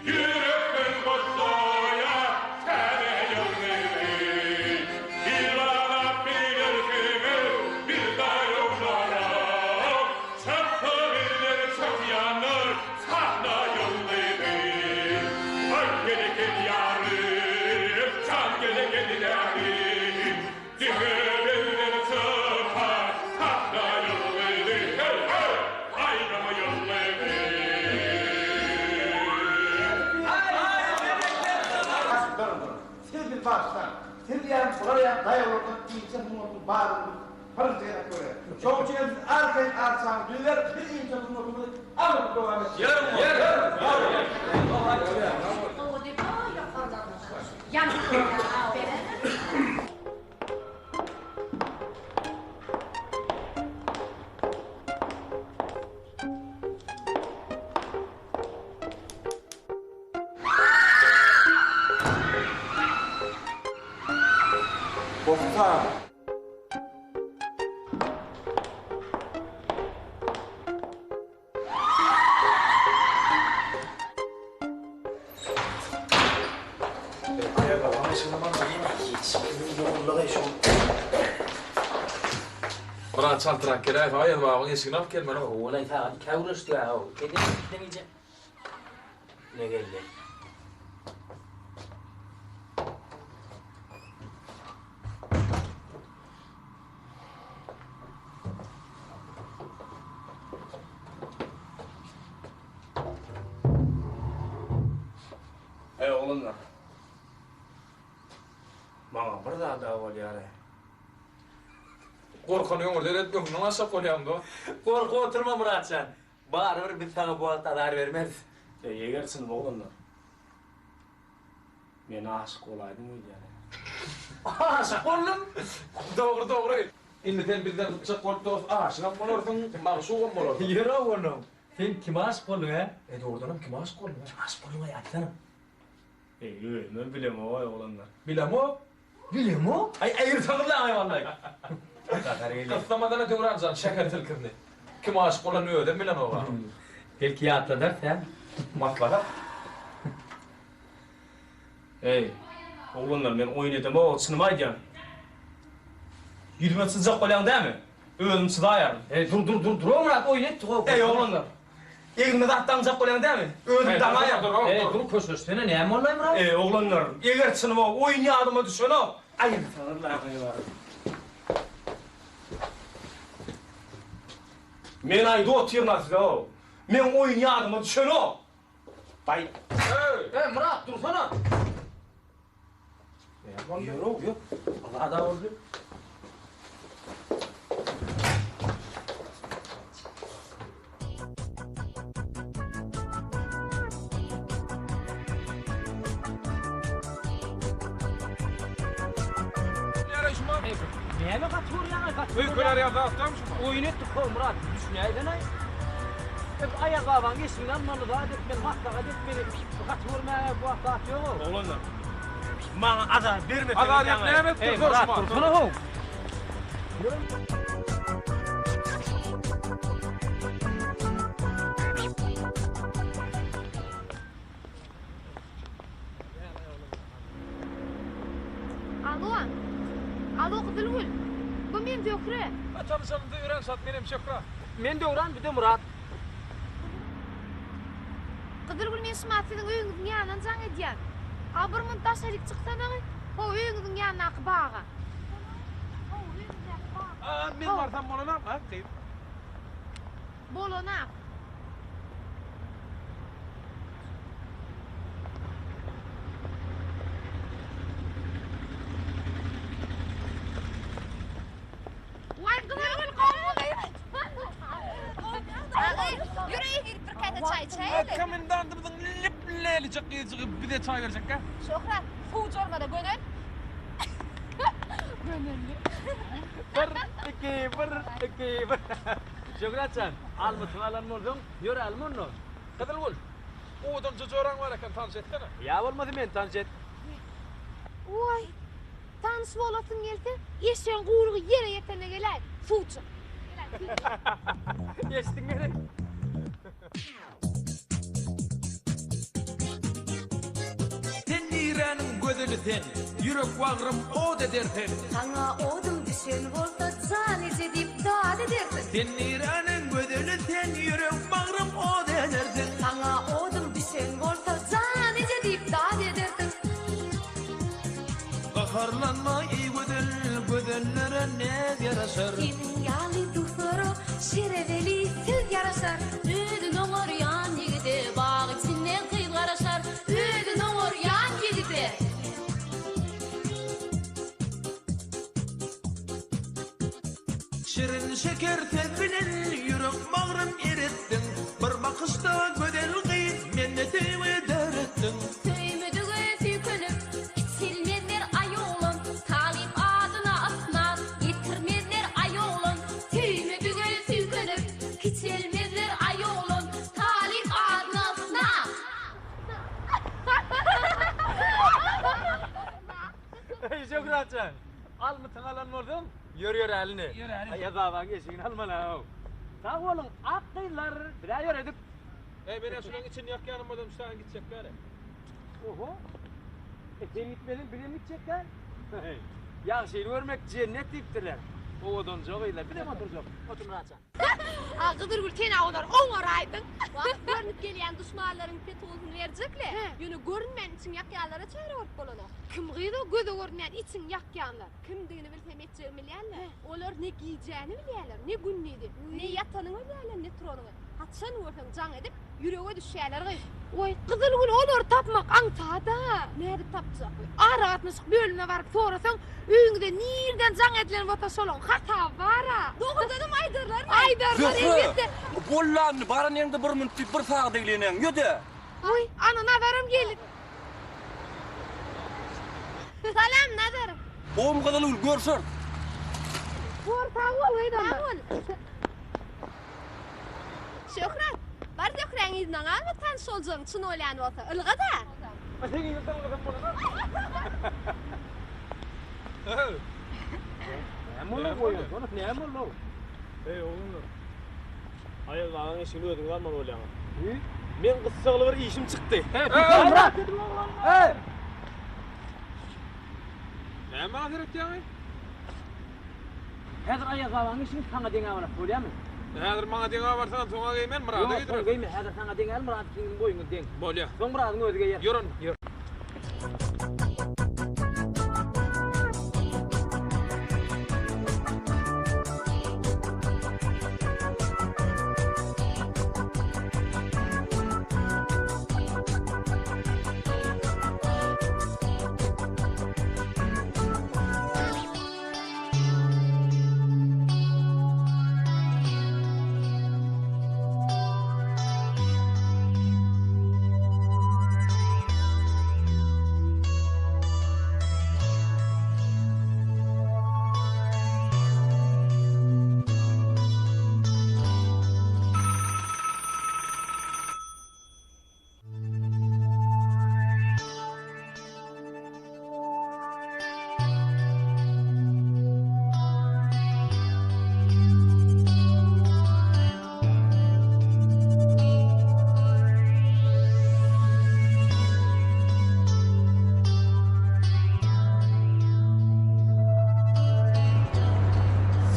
Ýürekden gutlaýar täze ýylymyzy. Il baglap bilersiňiz biz daýawlara. Çapsa bizden çykýandyr sahna ýyldyzy. Aý gele gel ýarym, jan gele gel ýarym. Diňe bizden çykar sahna ýyldyzy. Heý, heý, aýdym ýyldyzy. Siz bizi bagyşlaň. Siz ýaly bular ýaly daýawlardan inçe sungatyň bardygyny biz birinji gezek görýäris. Şonuň üçin hem siz arkaýyn arçaňyzy düzüberiň, biz inçe sungatymyzy alyp dowam etdireris. Bossan. Biraz çaltrak geläýse Aýaz babaň eşigini alyp gelmeli. Howalaý sagat ikä gürleşdik-ä-how. Giden gije. Ne geldi? Eý oglanlar. Maňa bir zada bolýar-eý. Gorkany öňürde edip öňünden aşak bolýaň dost. Gorkup oturma Myratjan. Barybir biz saňa bu wagt azar bermeris. Eý eger çynym oglanlar. Men aşyk bolaýdym öýdýän-ä. Aşyk boldum? Dogry dogry. Indi sen bizden sypjak bolup dost aşygam bolarsyň, magşugam bolarsyň. Ýör-ow onuň. Sen kime aşyk bolduň hä? Eý dogrudanam kime aşyk bolduň hä? Kime aşyk bolduň-aý aýtsana. Eý özümem bilemog-aý oglanlar. Bilemok? Bilemok? Aý aýyrsaňyzlaň-aý wallaý. Gahar gelýär. Gyssamadana Döwran jan şäher tilkindi. Kime aşyk bolanyny özem bilenok-a. Belki ýatladarys hä? Maslahat. Eý, oglanlar men oýun edemok, çynymy aýdýan. Ýüzüme çyzjak bolýaň dämi? Özüm çyzaýaryn. Eý, dur, dur, dur, dur, Myrat, oýun etdik-ow. Eý, oglanlar, egnime zat daňjak bolýaň dämi? Özüm daňaýaryn. Eý, dur, köşeşsene, näme boldy-aý, Myrat? Eý, oglanlar, eger çynyma oýun ýadyma düşenok. Aýyrsaňyzlaň, Men aýdyp otyryn-a size-ow. Meň oýun ýadyma düşenok. Baý. Eý, Myrat, dursana! Ýör-ow, ýör. Zada boldy. Näme gaty görýäň-aý, gaty görýäň? Öýkeler ýa zatdam şuma. Oýun etdik how Myrat, düşünäýsen-aý. Biz Aýaz babaň eşigini almaly, zat etmeli, maslahat etmeli. Gaty görmäge bu wagt zat ýog-ow. Oglanlar, maňa azar bermeseňiz Azar ýok, näme etdik Eý, Myrat, dursana how. Alo. Alo Gyzylgül. Bu men Zöhre. Tanyşanymyza örän şat menem Şöhrat. Men Döwran bu-da Myrat. Gyzylgül men şumat siziň öýüňiziň ýanyndan jaň edýän. A bir munt daşaryk çyksanagy, ho öýüňiziň ýanyndaky baga. Ho öýüňizdäki. A, men barsam bolanam, a, gyz? Bolanam. Waý gyzargül gowmy gyz? Agy, ýör öýe girip bir käse çaý içäýeli. Komendantymyzyň lep-lälijek gyzjygy bize çaý berjekkä? Şöhrat, suw jormada gönel. Gönelli. Bir, iki, bir, iki, bir. Şöhrat jan, almytyňy alan bolsaň, ýörälim onda. Gyzylgül, owadanja joraň bar eken, tanyş etsene. Ýa bolmasa meni tanyş et. Waý, Tanyş bolasyň gelse, eşegiň guýrugy ýere ýetende geläý, suwçy. Eşitdiň gerek. Sen niräniň gözeli sen, ýürek bagrym ot eder sen. Saňa odum düşen bolsa, jan eje diýip dad edersiň. Sen niräniň gözeli sen, ýürek bagrym ot eder sen. Saňa odum düşen bolsa, jan eje diýip dad edersiň. Gaharlanma eý gözel, gözellere näz ýaraşar. Seniň ýaly duslara şerebeli söz ýaraşar. Özün oňarýan ýigide bag içinde gyz garaşar. Özün oňarýan ýigide. Şirin şeker söz bilen ýürek bagrym eretdiň. Bir bakyşda gözel gyz mende söýgi döretdiň. Söýmedige süýkenip, Kiçelmezler aý oglan, Talyp adyna ysnat, Getirmezler aý oglan. Söýmedige süýkenip, Kiçelmezler aý oglan, Talyp adyna ysnat. Eý, Şöhrat jan, almytyňy alan bolsaň, ýör ýöräli. Ýöräli. Aýaz babaň eşigini almaly-ow. Sag boluň, ak gyzlar, biz-ä ýöredik. Eý, men-ä şulaň içini ýakýanym bolsam, şu taýdan gitjek däl-ä. Oho! E, sen gitmeseň, bizem gitjek däl. Ýagşyny görmek jennet diýipdirler. Owadanja gyzlar, bizem oturjak. Otur Myrat jan. A Gyzylgül sen-ä olary oňaraýdyň. Wah, görnüp gelýän duşmanlaryň petuwyny berjek-le. Ýöne görünmän içiň ýakýanlara çäre bolup bolanok. Kim gyz o göze görünmän içiň ýakýanlar? Kimdigini bilsem etjegimi bilýän-le. Olar ne gijäni bilýärler, ne gündizi, ne ýatanyňy bilýärler, ne turanyňy. Haçan görseň jaň edip, ýürege düşýärler gyz. Oý, Gyzylgül olary tapmak aňsat-a. Nädip tapjak? Aragatnaşyk bölümine baryp sorasaň, öýüňize nirden jaň edilen bolsa şolaň hasaby bar-a. Dogrudanam aýdarlarmy? Aýdarlar elbetde. Zöhre, bollandy, baran ýeriňde bir minut diýip bir sagat eglenýäň, ýöde! Oý, ana Nazaram geldi. Salam Nazar. Gowumy Gyzylgül, görşeris. Bor, sag bol gyz onda. Sag bol. Şöhrat, bar Zöhräň yzyndan galma tanyş boljagyň çyn bolýan bolsa, ylga-da. Seň yzyňdan ylgasam bolanok. Näme boldy goýaňsoň, näme boldy? Eý, oglanlar. Aýaz babaň eşigini özüňiz almaly bolýaňyz. Meň gyssagly bir işim çykdy. Myrat! Eý! Näme maňa seretýäň-eý? Häzir Aýaz babaň işini saňa deňäp alak bolýamy? Häzir maňa deňäp alsaňam soňa geýmen, Myrada Ýok, geýdirerin. soň geýme, häzir saňa deňäli, Myrat ikiňiziň boýuňyz deň. Bolýa. Soň Myradyň özi geýer. Ýör onda. Ýör.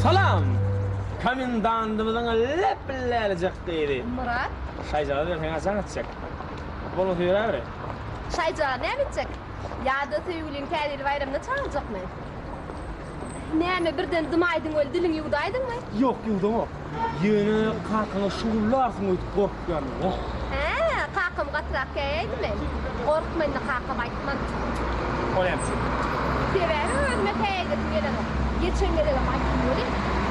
Salam! Komendantymyzyň lep-lälijek gyzy. Myrat. Şaýjagaz berseň haçan etjek? Bolmasa ýöräberi. Şaýjagaz näme etjek? Ýa-da söýgüliň Täze ýyl baýramyna çagyrjakmy? Näme birden dymaýdyň weli diliňi ýuwdaýdyňmy? Ýok, ýuwdamok. Ýöne kakaňa şugullarsyň öýdüp gorkýan. Oh. Hä, kakam gatyrak käýäýdimi? Gorkma indi kakama aýtman. O näme üçin? Sebäbi özüme käýäýdesim gelenok. Geçen gezegem aýtdym welin,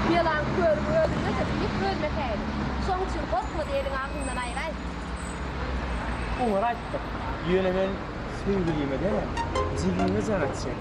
belaň körügi özümdedir diýip özüme käýedim. Şoň üçin gorkma diýeliň agzyňdan aýraý. Oňar aýtdyk. Ýöne men söýgülime däl, jigime jaň etjek.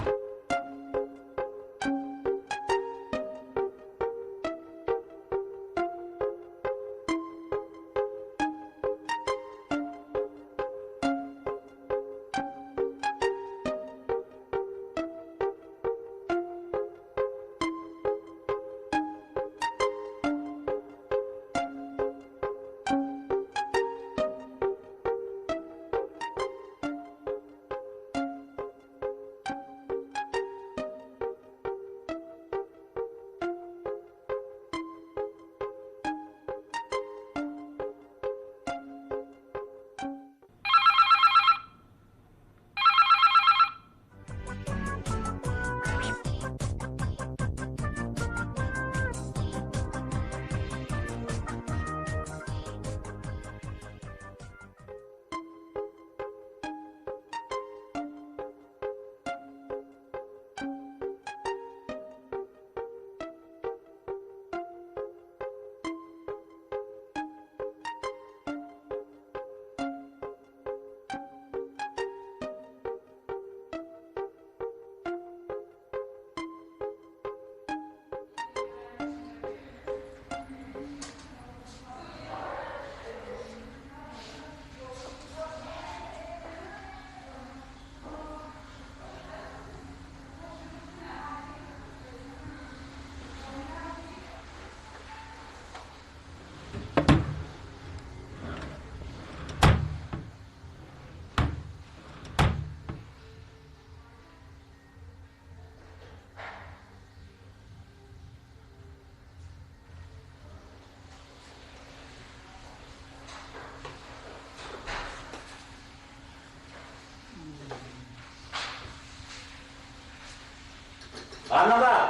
Annazar!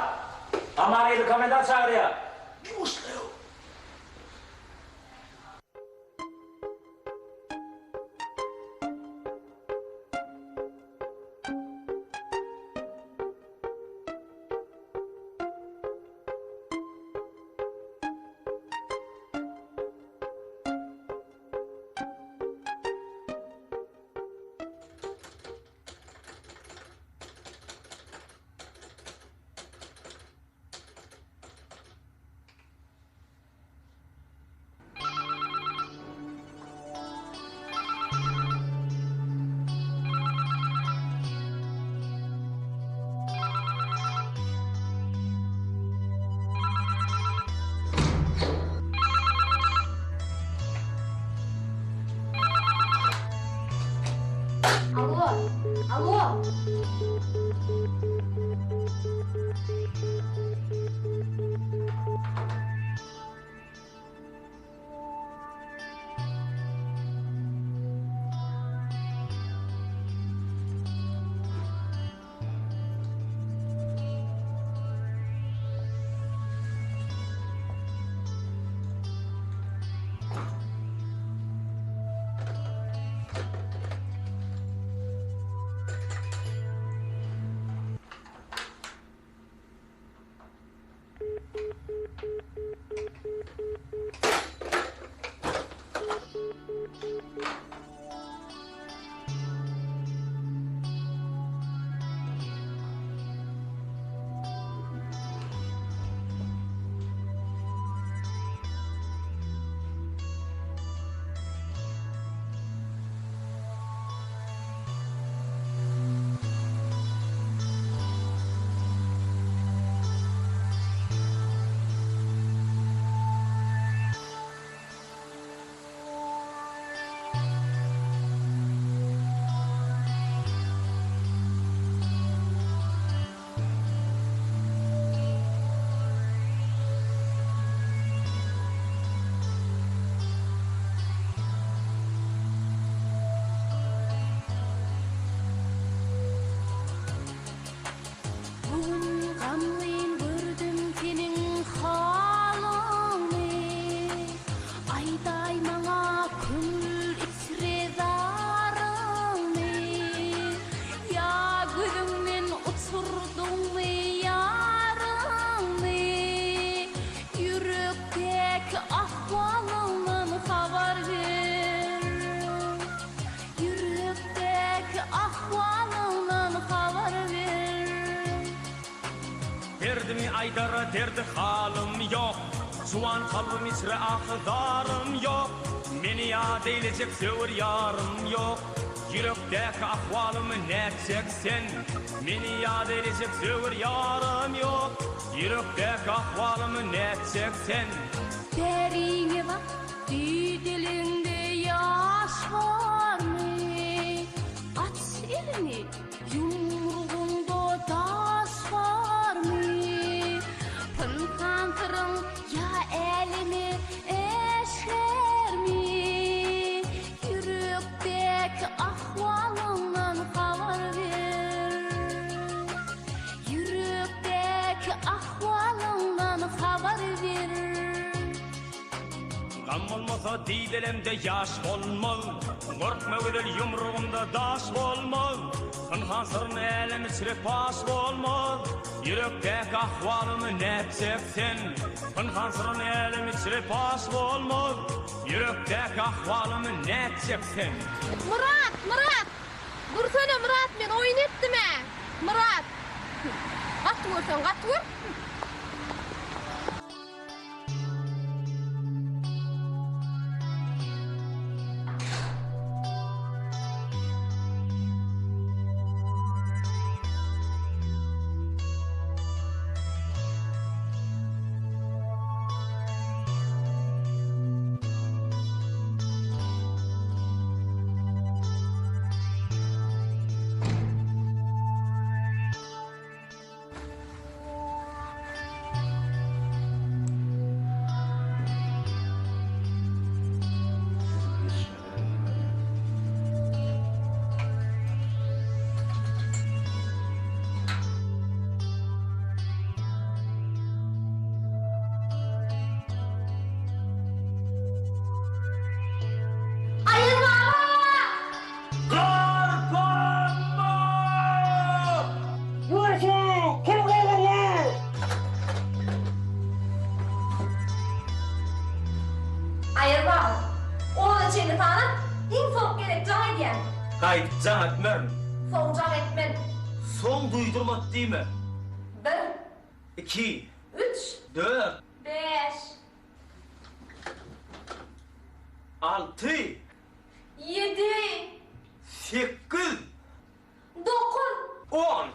Aman geldi komendant çagyrýar. Alo, alo. Bu gün gamgyn. aýdara derdi halym ýok. Juwan kalbym içre ahy zarym ýok. Meni ýat eýlejek söwer ýarym ýok. Ýürekdäki ahwalymy nätjek sen? Meni ýat eýlejek söwer ýarym ýok. Ýürekdäki ahwalymy nätjek sen? Bäriňe bak, dideleňde ýaş barmy? Aç elini, ýumrugyňda daş barmy? Pynhan syryň ýa äleme äşgärmi? Ýürekdäki ahwalyňdan habar ber. Ýürekdäki ahwalyňdan habar ber. Gam bolmasa didelemde ýaş bolmaz, Gorkma gözel ýumrugymda daş bolmaz, Pynhan syryn älem içre paş bolmaz, Ýürekdäki ahwalymy nätjek sen? Pynhan syryn älem içre paş bolmaz, Ýürekdäki ahwalymy nätjek sen? Myrat, Myrat! Dursana Myrat men oýun etdim-ä! Myrat! Gaty görseň gaty gör! Aýaz baba! Garpanma! Ýörşe, kim gygyrýar? Aýaz baba, ona çenli sanap, iň soňky gezek jaň edýän. Gaýdyp jaň etmerin. Soň jaň etmen. Soň duýdurmady diýme. Bir. Iki. Üç. Dört. Bäş. Alty. Ýedi. Sekiz. Dokuz. On.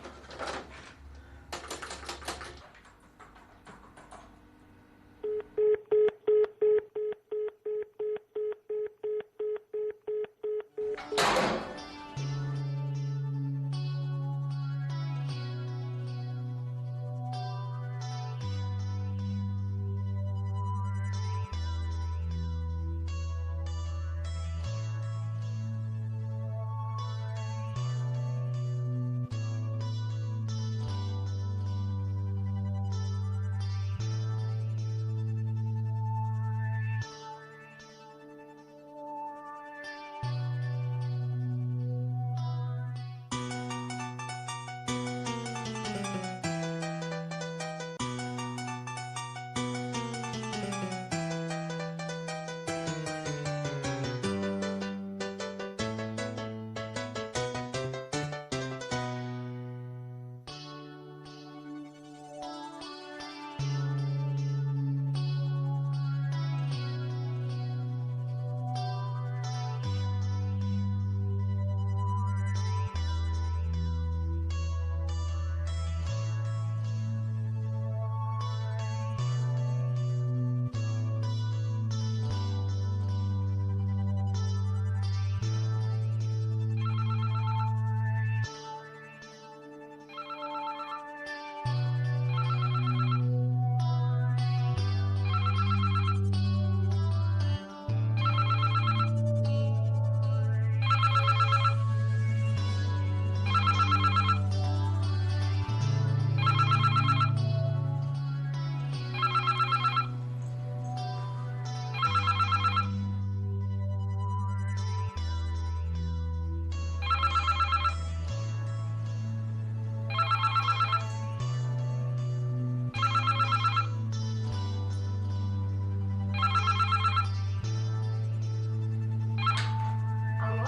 Alo?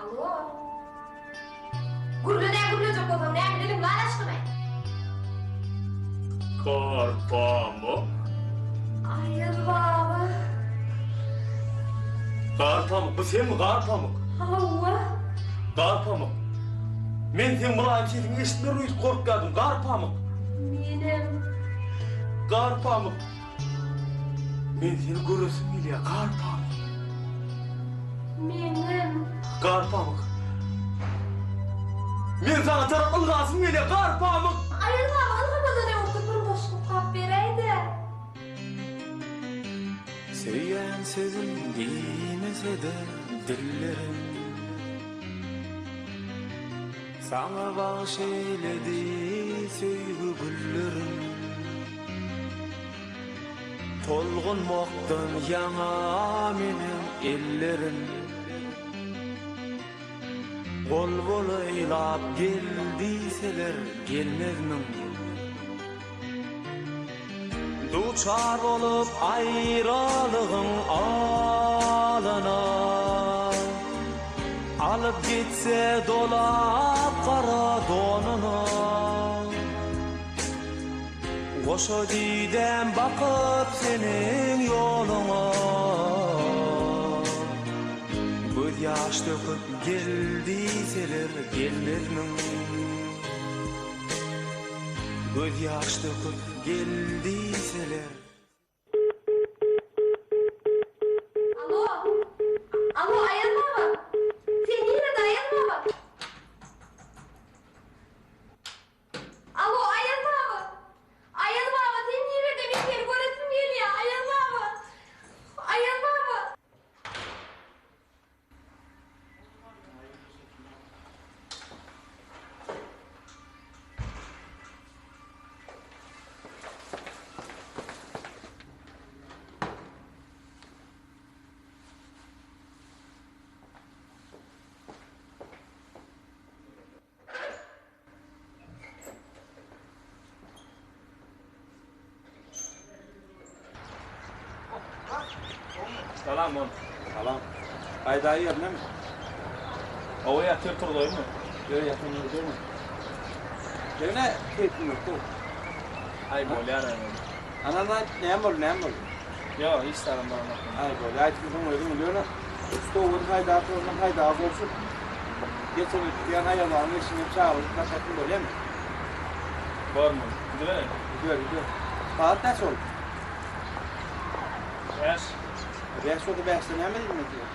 Alo? Gürle nä gürlejek bolsaň näme diliň lal açdymy? Garpamyk. Aýaz baba. Garpamyk, bu senmi Garpamyk? Hawa. Garpamyk. Men seň mylaýym sesiňi eşitmerin öýdüp gorkýardym, Garpamyk. Menem. Garpamyk. Men seni göresim gelýär, Garpamyk. Meňem. Garpamyk. Men saňa tarap ylgasym gelýär, Garpamyk. Aýaz baba ylgamadan öň bir goşgy okap beräý-dä. Söýýän sözüm diýmese-de dillerim Saňa bagş eýledi söýgi güllerim Tolgunmakdan ýaňa meniň ellerim Gol bolaýlap gel diýseler gelmezmiň? Duçar bolup aýralygyň alyna, Alyp gitse dolap gara donuny. Goşa didäm bakyp seniň ýoluňa, Gözýaş döküp gel diýseler gelmezmiň? Gözýaş döküp gel diýseler. Alo. Alo, Aýaz baba. Sen nirede Aýaz baba? Alo, Aýaz baba. Aýaz baba, sen nirede? Men seni göresim gelýär, Aýaz baba. Aýaz baba. Salam bol. Salam. Gaýdaýy ýerindemi? Owa ýatyr turzaýmy? Ýok ýatan ýeri dälmi? Ýöne keýpim ýok gowy. Aý bolýar aý. Anan aýt näme boldy näme boldy? Ýok hiç zadam bolanok. Aý bolýar aýtmasaň özüň bil ýöne stowuny haýdap ondan haýdaga bolsun. Geçen ötýän aýabagyň eşigine çagyryp başlatyn bolýamy? Bormy? Gidibereýin. Gidiber gidiber. Sagat näçe boldy? Bäş. Bäş bolsa bäşde näme diýmek diýýär?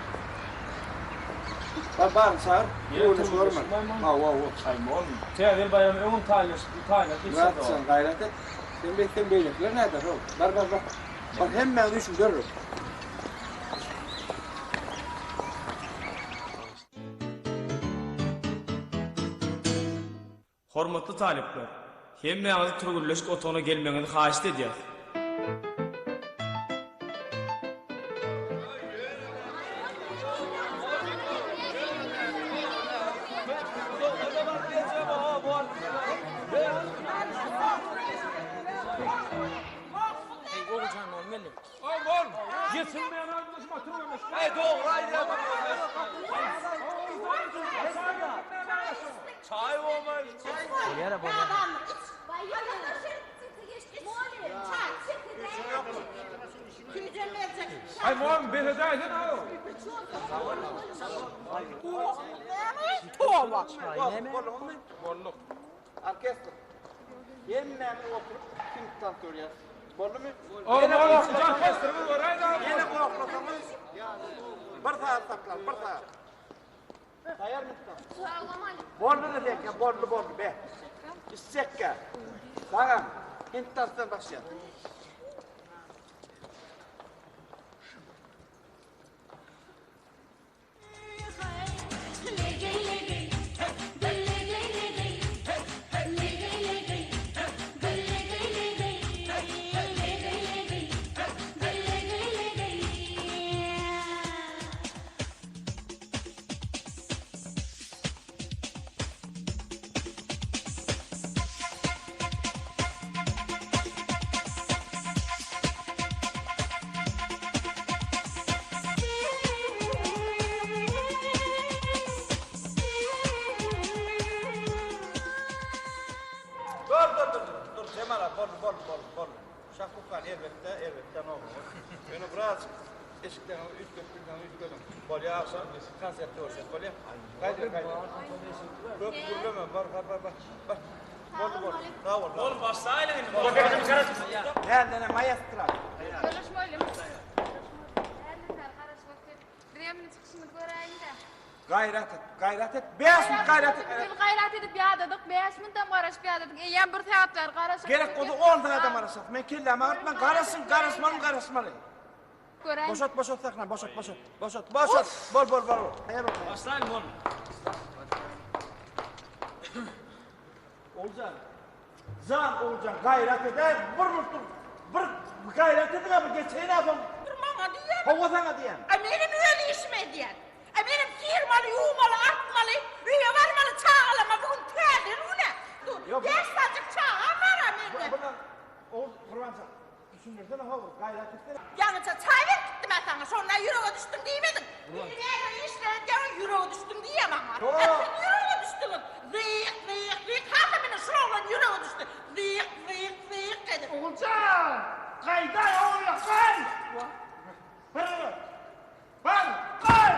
Bar baryny çagyr. Göwneş görme. Hawa hawa. Aý bolmy? Täze ýyl baýramy öňem taýynlaşyp taýynlap geçirdi. Murat sen gaýrat et. Sen beýtseň beýlekiler näder how? Bar bar bar. Bar hemmäňizi üýşüp derrew. Hormatly talyplar! Hemmäňizi türgenleşik otagyna gelmegiňizi haýyşt edýäs. Aý mom bes edäýsene-ow. Toba. Bolduňyzmy? Bolduk. Orkestr. Hemmämiz oturyp kim tans görýäs. Boldumy? Ow, mom orkestrimiz göräýdä. Ýene gohlasaňyz bir sagat saklar, bir sagat. Taýýarmy? Boldy diýýän, boldy, boldy, be. Içjekkä. Sagam, hint tansdan başlaýar. Jemala, boldy, boldy, boldy, boldy. Şahruhhan erbetde, erbetde nomer. Ýöne birazjyk eşikleňizi üýtgedip bilseňiz üýtgediň. Bolýa, agşam konsertde görüşeris, bolýa? Gaýdyber, gaýdyber. Köp gürleme, bar, bar, bar, bar. Bar. Boldy, boldy. Sag bol. Bol, başlaýlyň indi. Näldene maestro. Ýoldaş mugallym. Näldene garaşyp otyr. Bizem indi çykyşymyzy göräýiň-dä. Gaýrat et, gaýrat et, 5 minut gaýrat et. Biz gaýrat edip ýadadyk, 5 minutam garaşyp ýadadyk. Eýýäm bir sagat bäri garaşyp. Gerek bolsa 10 sagadam garaşarys. Men kellämi agyrtmaň, garaşyň, garaşmaly, garaşmaly. Göräýiň. Boşat, boşat sahnany, boşat, boşat. Boşat, boşat. Bol, bol, bol. Taýýar bol. Başlaýyn, bol. Oguljan. Jan, Oguljan, gaýrat edäý, bir minut dur. Bir gaýrat ediň-ä, bir geçeýin-ä soň. Bir maňa diýýän. Hawa saňa diýýän. A menem öz işimi edýän. A menem syrmaly, ýuwmaly, artmaly, öýe barmaly çagalama bu gün täze gün-ä. Dur, bäş sanjyk çagam bar-a mende. Bular, Ogul, Gurbanjan, düşündirsene how, gaýrat etsene. Ýaňyja çaý berip gitdim-ä saňa, şonda ýürege düşdüm diýmediň. Indi näme işler edýäň, ýürege düşdüm diýýä maňa. A siz ýürege düşdüňiz. Zyýk, zyýk, zyýk, hasam ine şul oglan ýürege düşdi. Zyýk, zyýk, zyýk edip. Oguljan, gaýdaý oguljan! Bir, bar, gaý!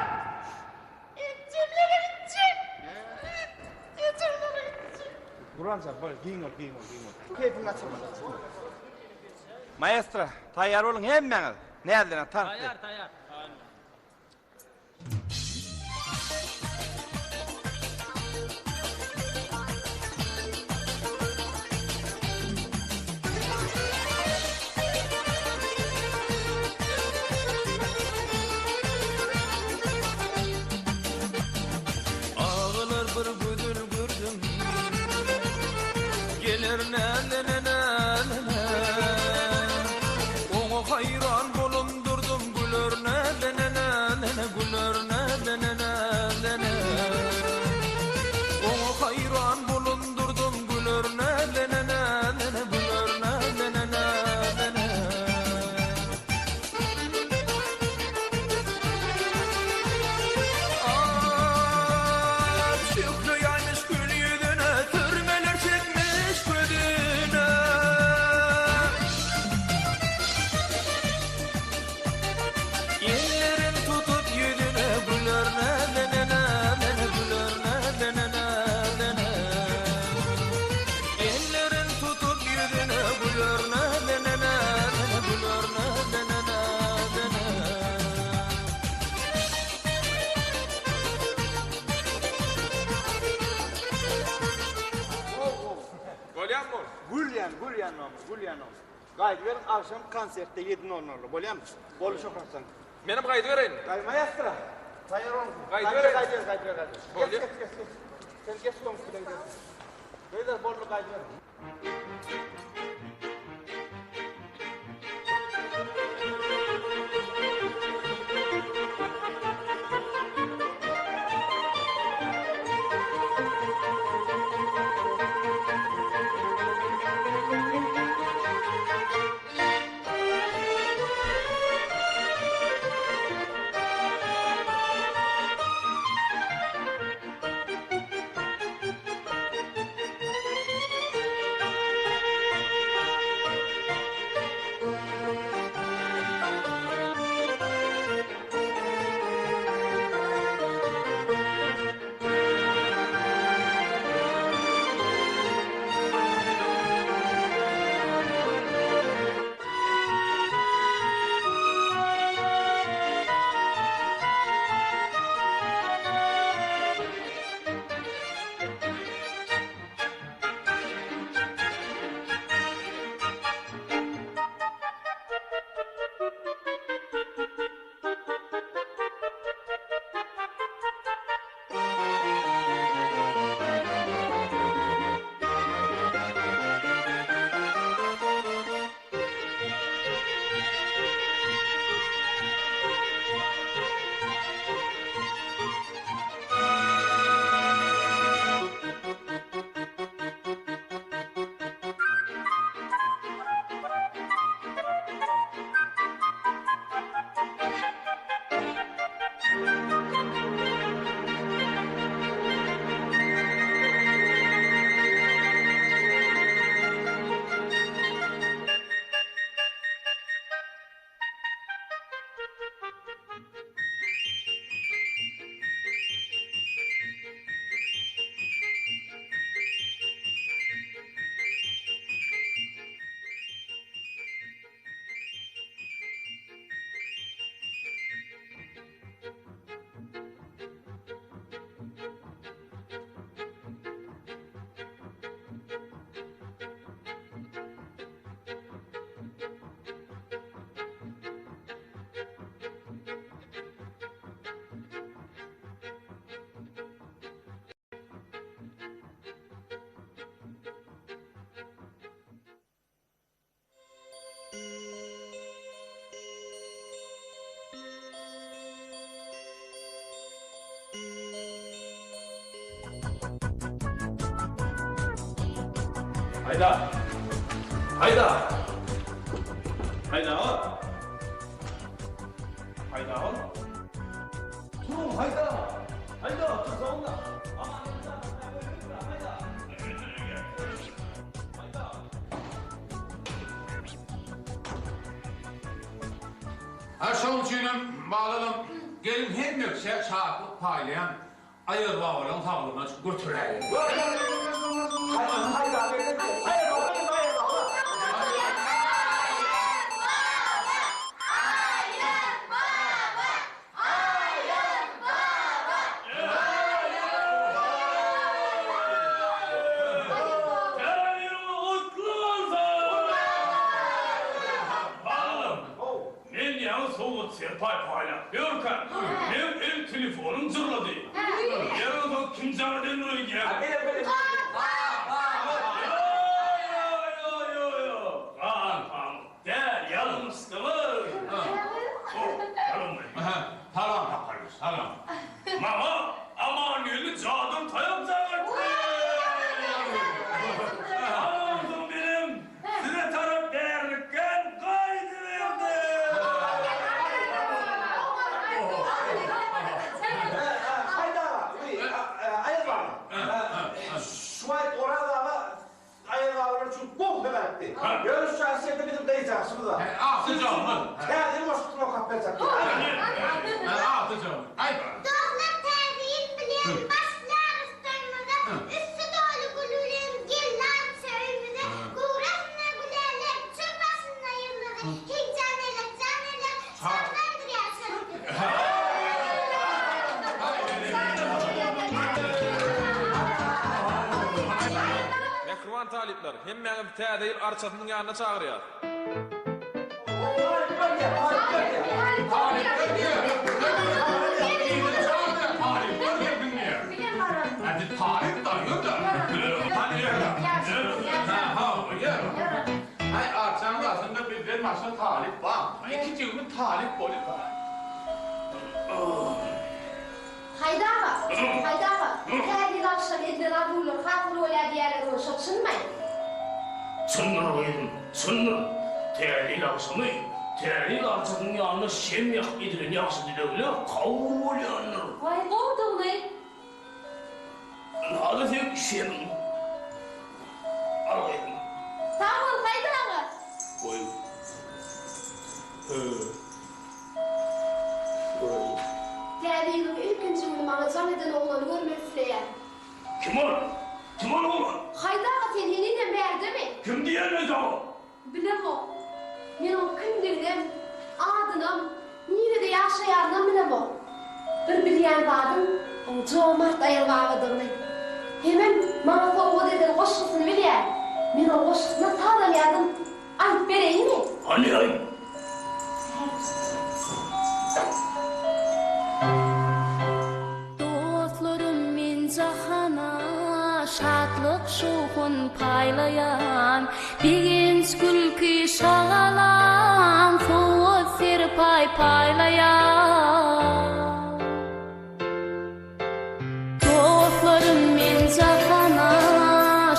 Ejem ýere gitjek. Ejem ýere gitjek. Gurbanjan, bol, giň bol, giň bol, giň bol. Keýpiňi gaçyrma. Maestro, taýýar boluň hemmäňiz. Näzlene tank. Taýýar, taýýar. Agalar bir gözel gördüm Geler nälene-nälene Oňa haýran bolum durdum Güler nälene-nälene Güler nälene-nälene Oňa haýran bolum durdum Güler nälene-nälene Güler nälene-nälene Ah, şöhle ýaýmyş gül ýüzüne, sürmeler çekmiş gözüne. Ellerin tutup ýüzüne, güler näzene-näzene, güler näzene-näzene. Ellerin tutup ýüzüne, güler näzene-näzene, güler näzene-näzene. Bolýarmy ol? Gülýän, gülýän nomer, gülýän nomer. Gaýdyberiň agşam konsertde ýedi nol nolda, bolýarmy? Boldy Şöhratjan. Menem gaýdybereýin. Gaý maestro. Taýýar boluň. Gaýdybereýin. Gaýdyber, gaýdyber, gaýdyber. Bolýar. Geç, geç, geç, geç. Sen geç goňşy bilen geç. Gyzlar boldy gaýdyber. Haýda. Haýda. Haýda ol. Haýda ol. Turuň haýda. Haýda tursaňda. Aman Haýda. Ha şoň üçinem balalam gelin hemmekçä şatlyk paýlaýan Aýaz babalaň saglygyna göteräýiň. Men ýaňy sowgat serpaý paýlap ýörkäm, meň el telefonym jyrlady. Ýer onsoň kim jaň edendir öýdýäň? Ýo-ýo-ýo-ýo-ýo, gan pamyk däl, ýalňyşdyňyz. Salam Saparguş, salam. Maňa Amangeldi jadyly taýak jaň etdi. Ana onsoň menem Size tarap bärlikden gaýdyberdim. Haýda aga, Aýaz baba. Şu wagt Oraz aga Aýaz babalar üçin gowy sebäpdi. Ýöne şu şahsyýetde biziň gyjagçymyz bar. Agtyjagymyz. Täze ýyl goşgusyny okap berjek. Agtyjagymyz. Aý. Dostlar täze ýyl bilen başlarys toýumyza, Üsti doly gül bilen geldi arça öýmüze, Göwresinde gülälek, çür başynda ýyldyzy, Heý jan elek, jan elek, şatlandyrýar şol bizi. Mähriban talyplar, hemmäňizi Täze ýyl arçasynyň ýanyna çagyrýas. Haýda aga, Haýda aga, Täze ýyl agşam edilen arzuwlar hasyl bolýar diýýärler ol şo çynmy? Çyndyr gyzym, çyndyr. Täze ýyl agşamy Täze ýyl arçasynyň ýanynda şem ýakyp edilen ýagşy dilegler kabul bolýandyr. Waý gowudygyny. Ynha-da seň şemiň. Al gyzym. Sag bol Haýdar aga. Goý. Hö. Täze ýylyň ilkinji güni maňa jaň eden oglany görmek isleýän. Kim ol? Kim ol oglan? Haýda aga sen henizem bärdemi? Kim diýen saňa? Bilemok. Men oň kimdiginem, adynam, nirede ýaşaýanynam bilemok. Bir bilýän zadym, oň Jomart Aýazbabadygyny. Hemem maňa sowgat eden goşgusyny bilýän. Men oň goşgusyna sazam ýazdym. Aýdyp bereýinmi? Hany aýt. Dostlarym men jahana şatlyk şowhun paýlaýan Begenç gülki şagalaň sowgat serpaý paýlaýan. Dostlarym men jahana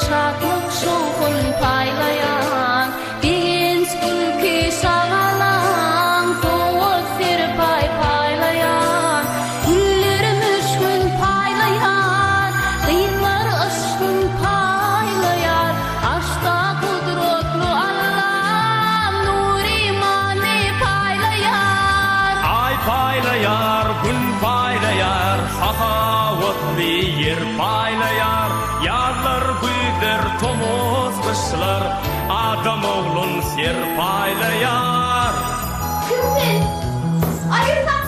şatlyk şowhun paýlaýan Begenç gülki şagalaň sowgat serpaý paýlaýan Güller müşgün paýlaýar gyzlar yşgyn paýlaýar Arşda gudratly Allam nur imany paýlaýar. Aý paýlaýar, Gün paýlaýar, sahawatly ýer paýlaýar, Ýazlar, güýzler, tomus, gyşlar, adam oglun serpaýlaýar. Kim sen? Aýyr saňa!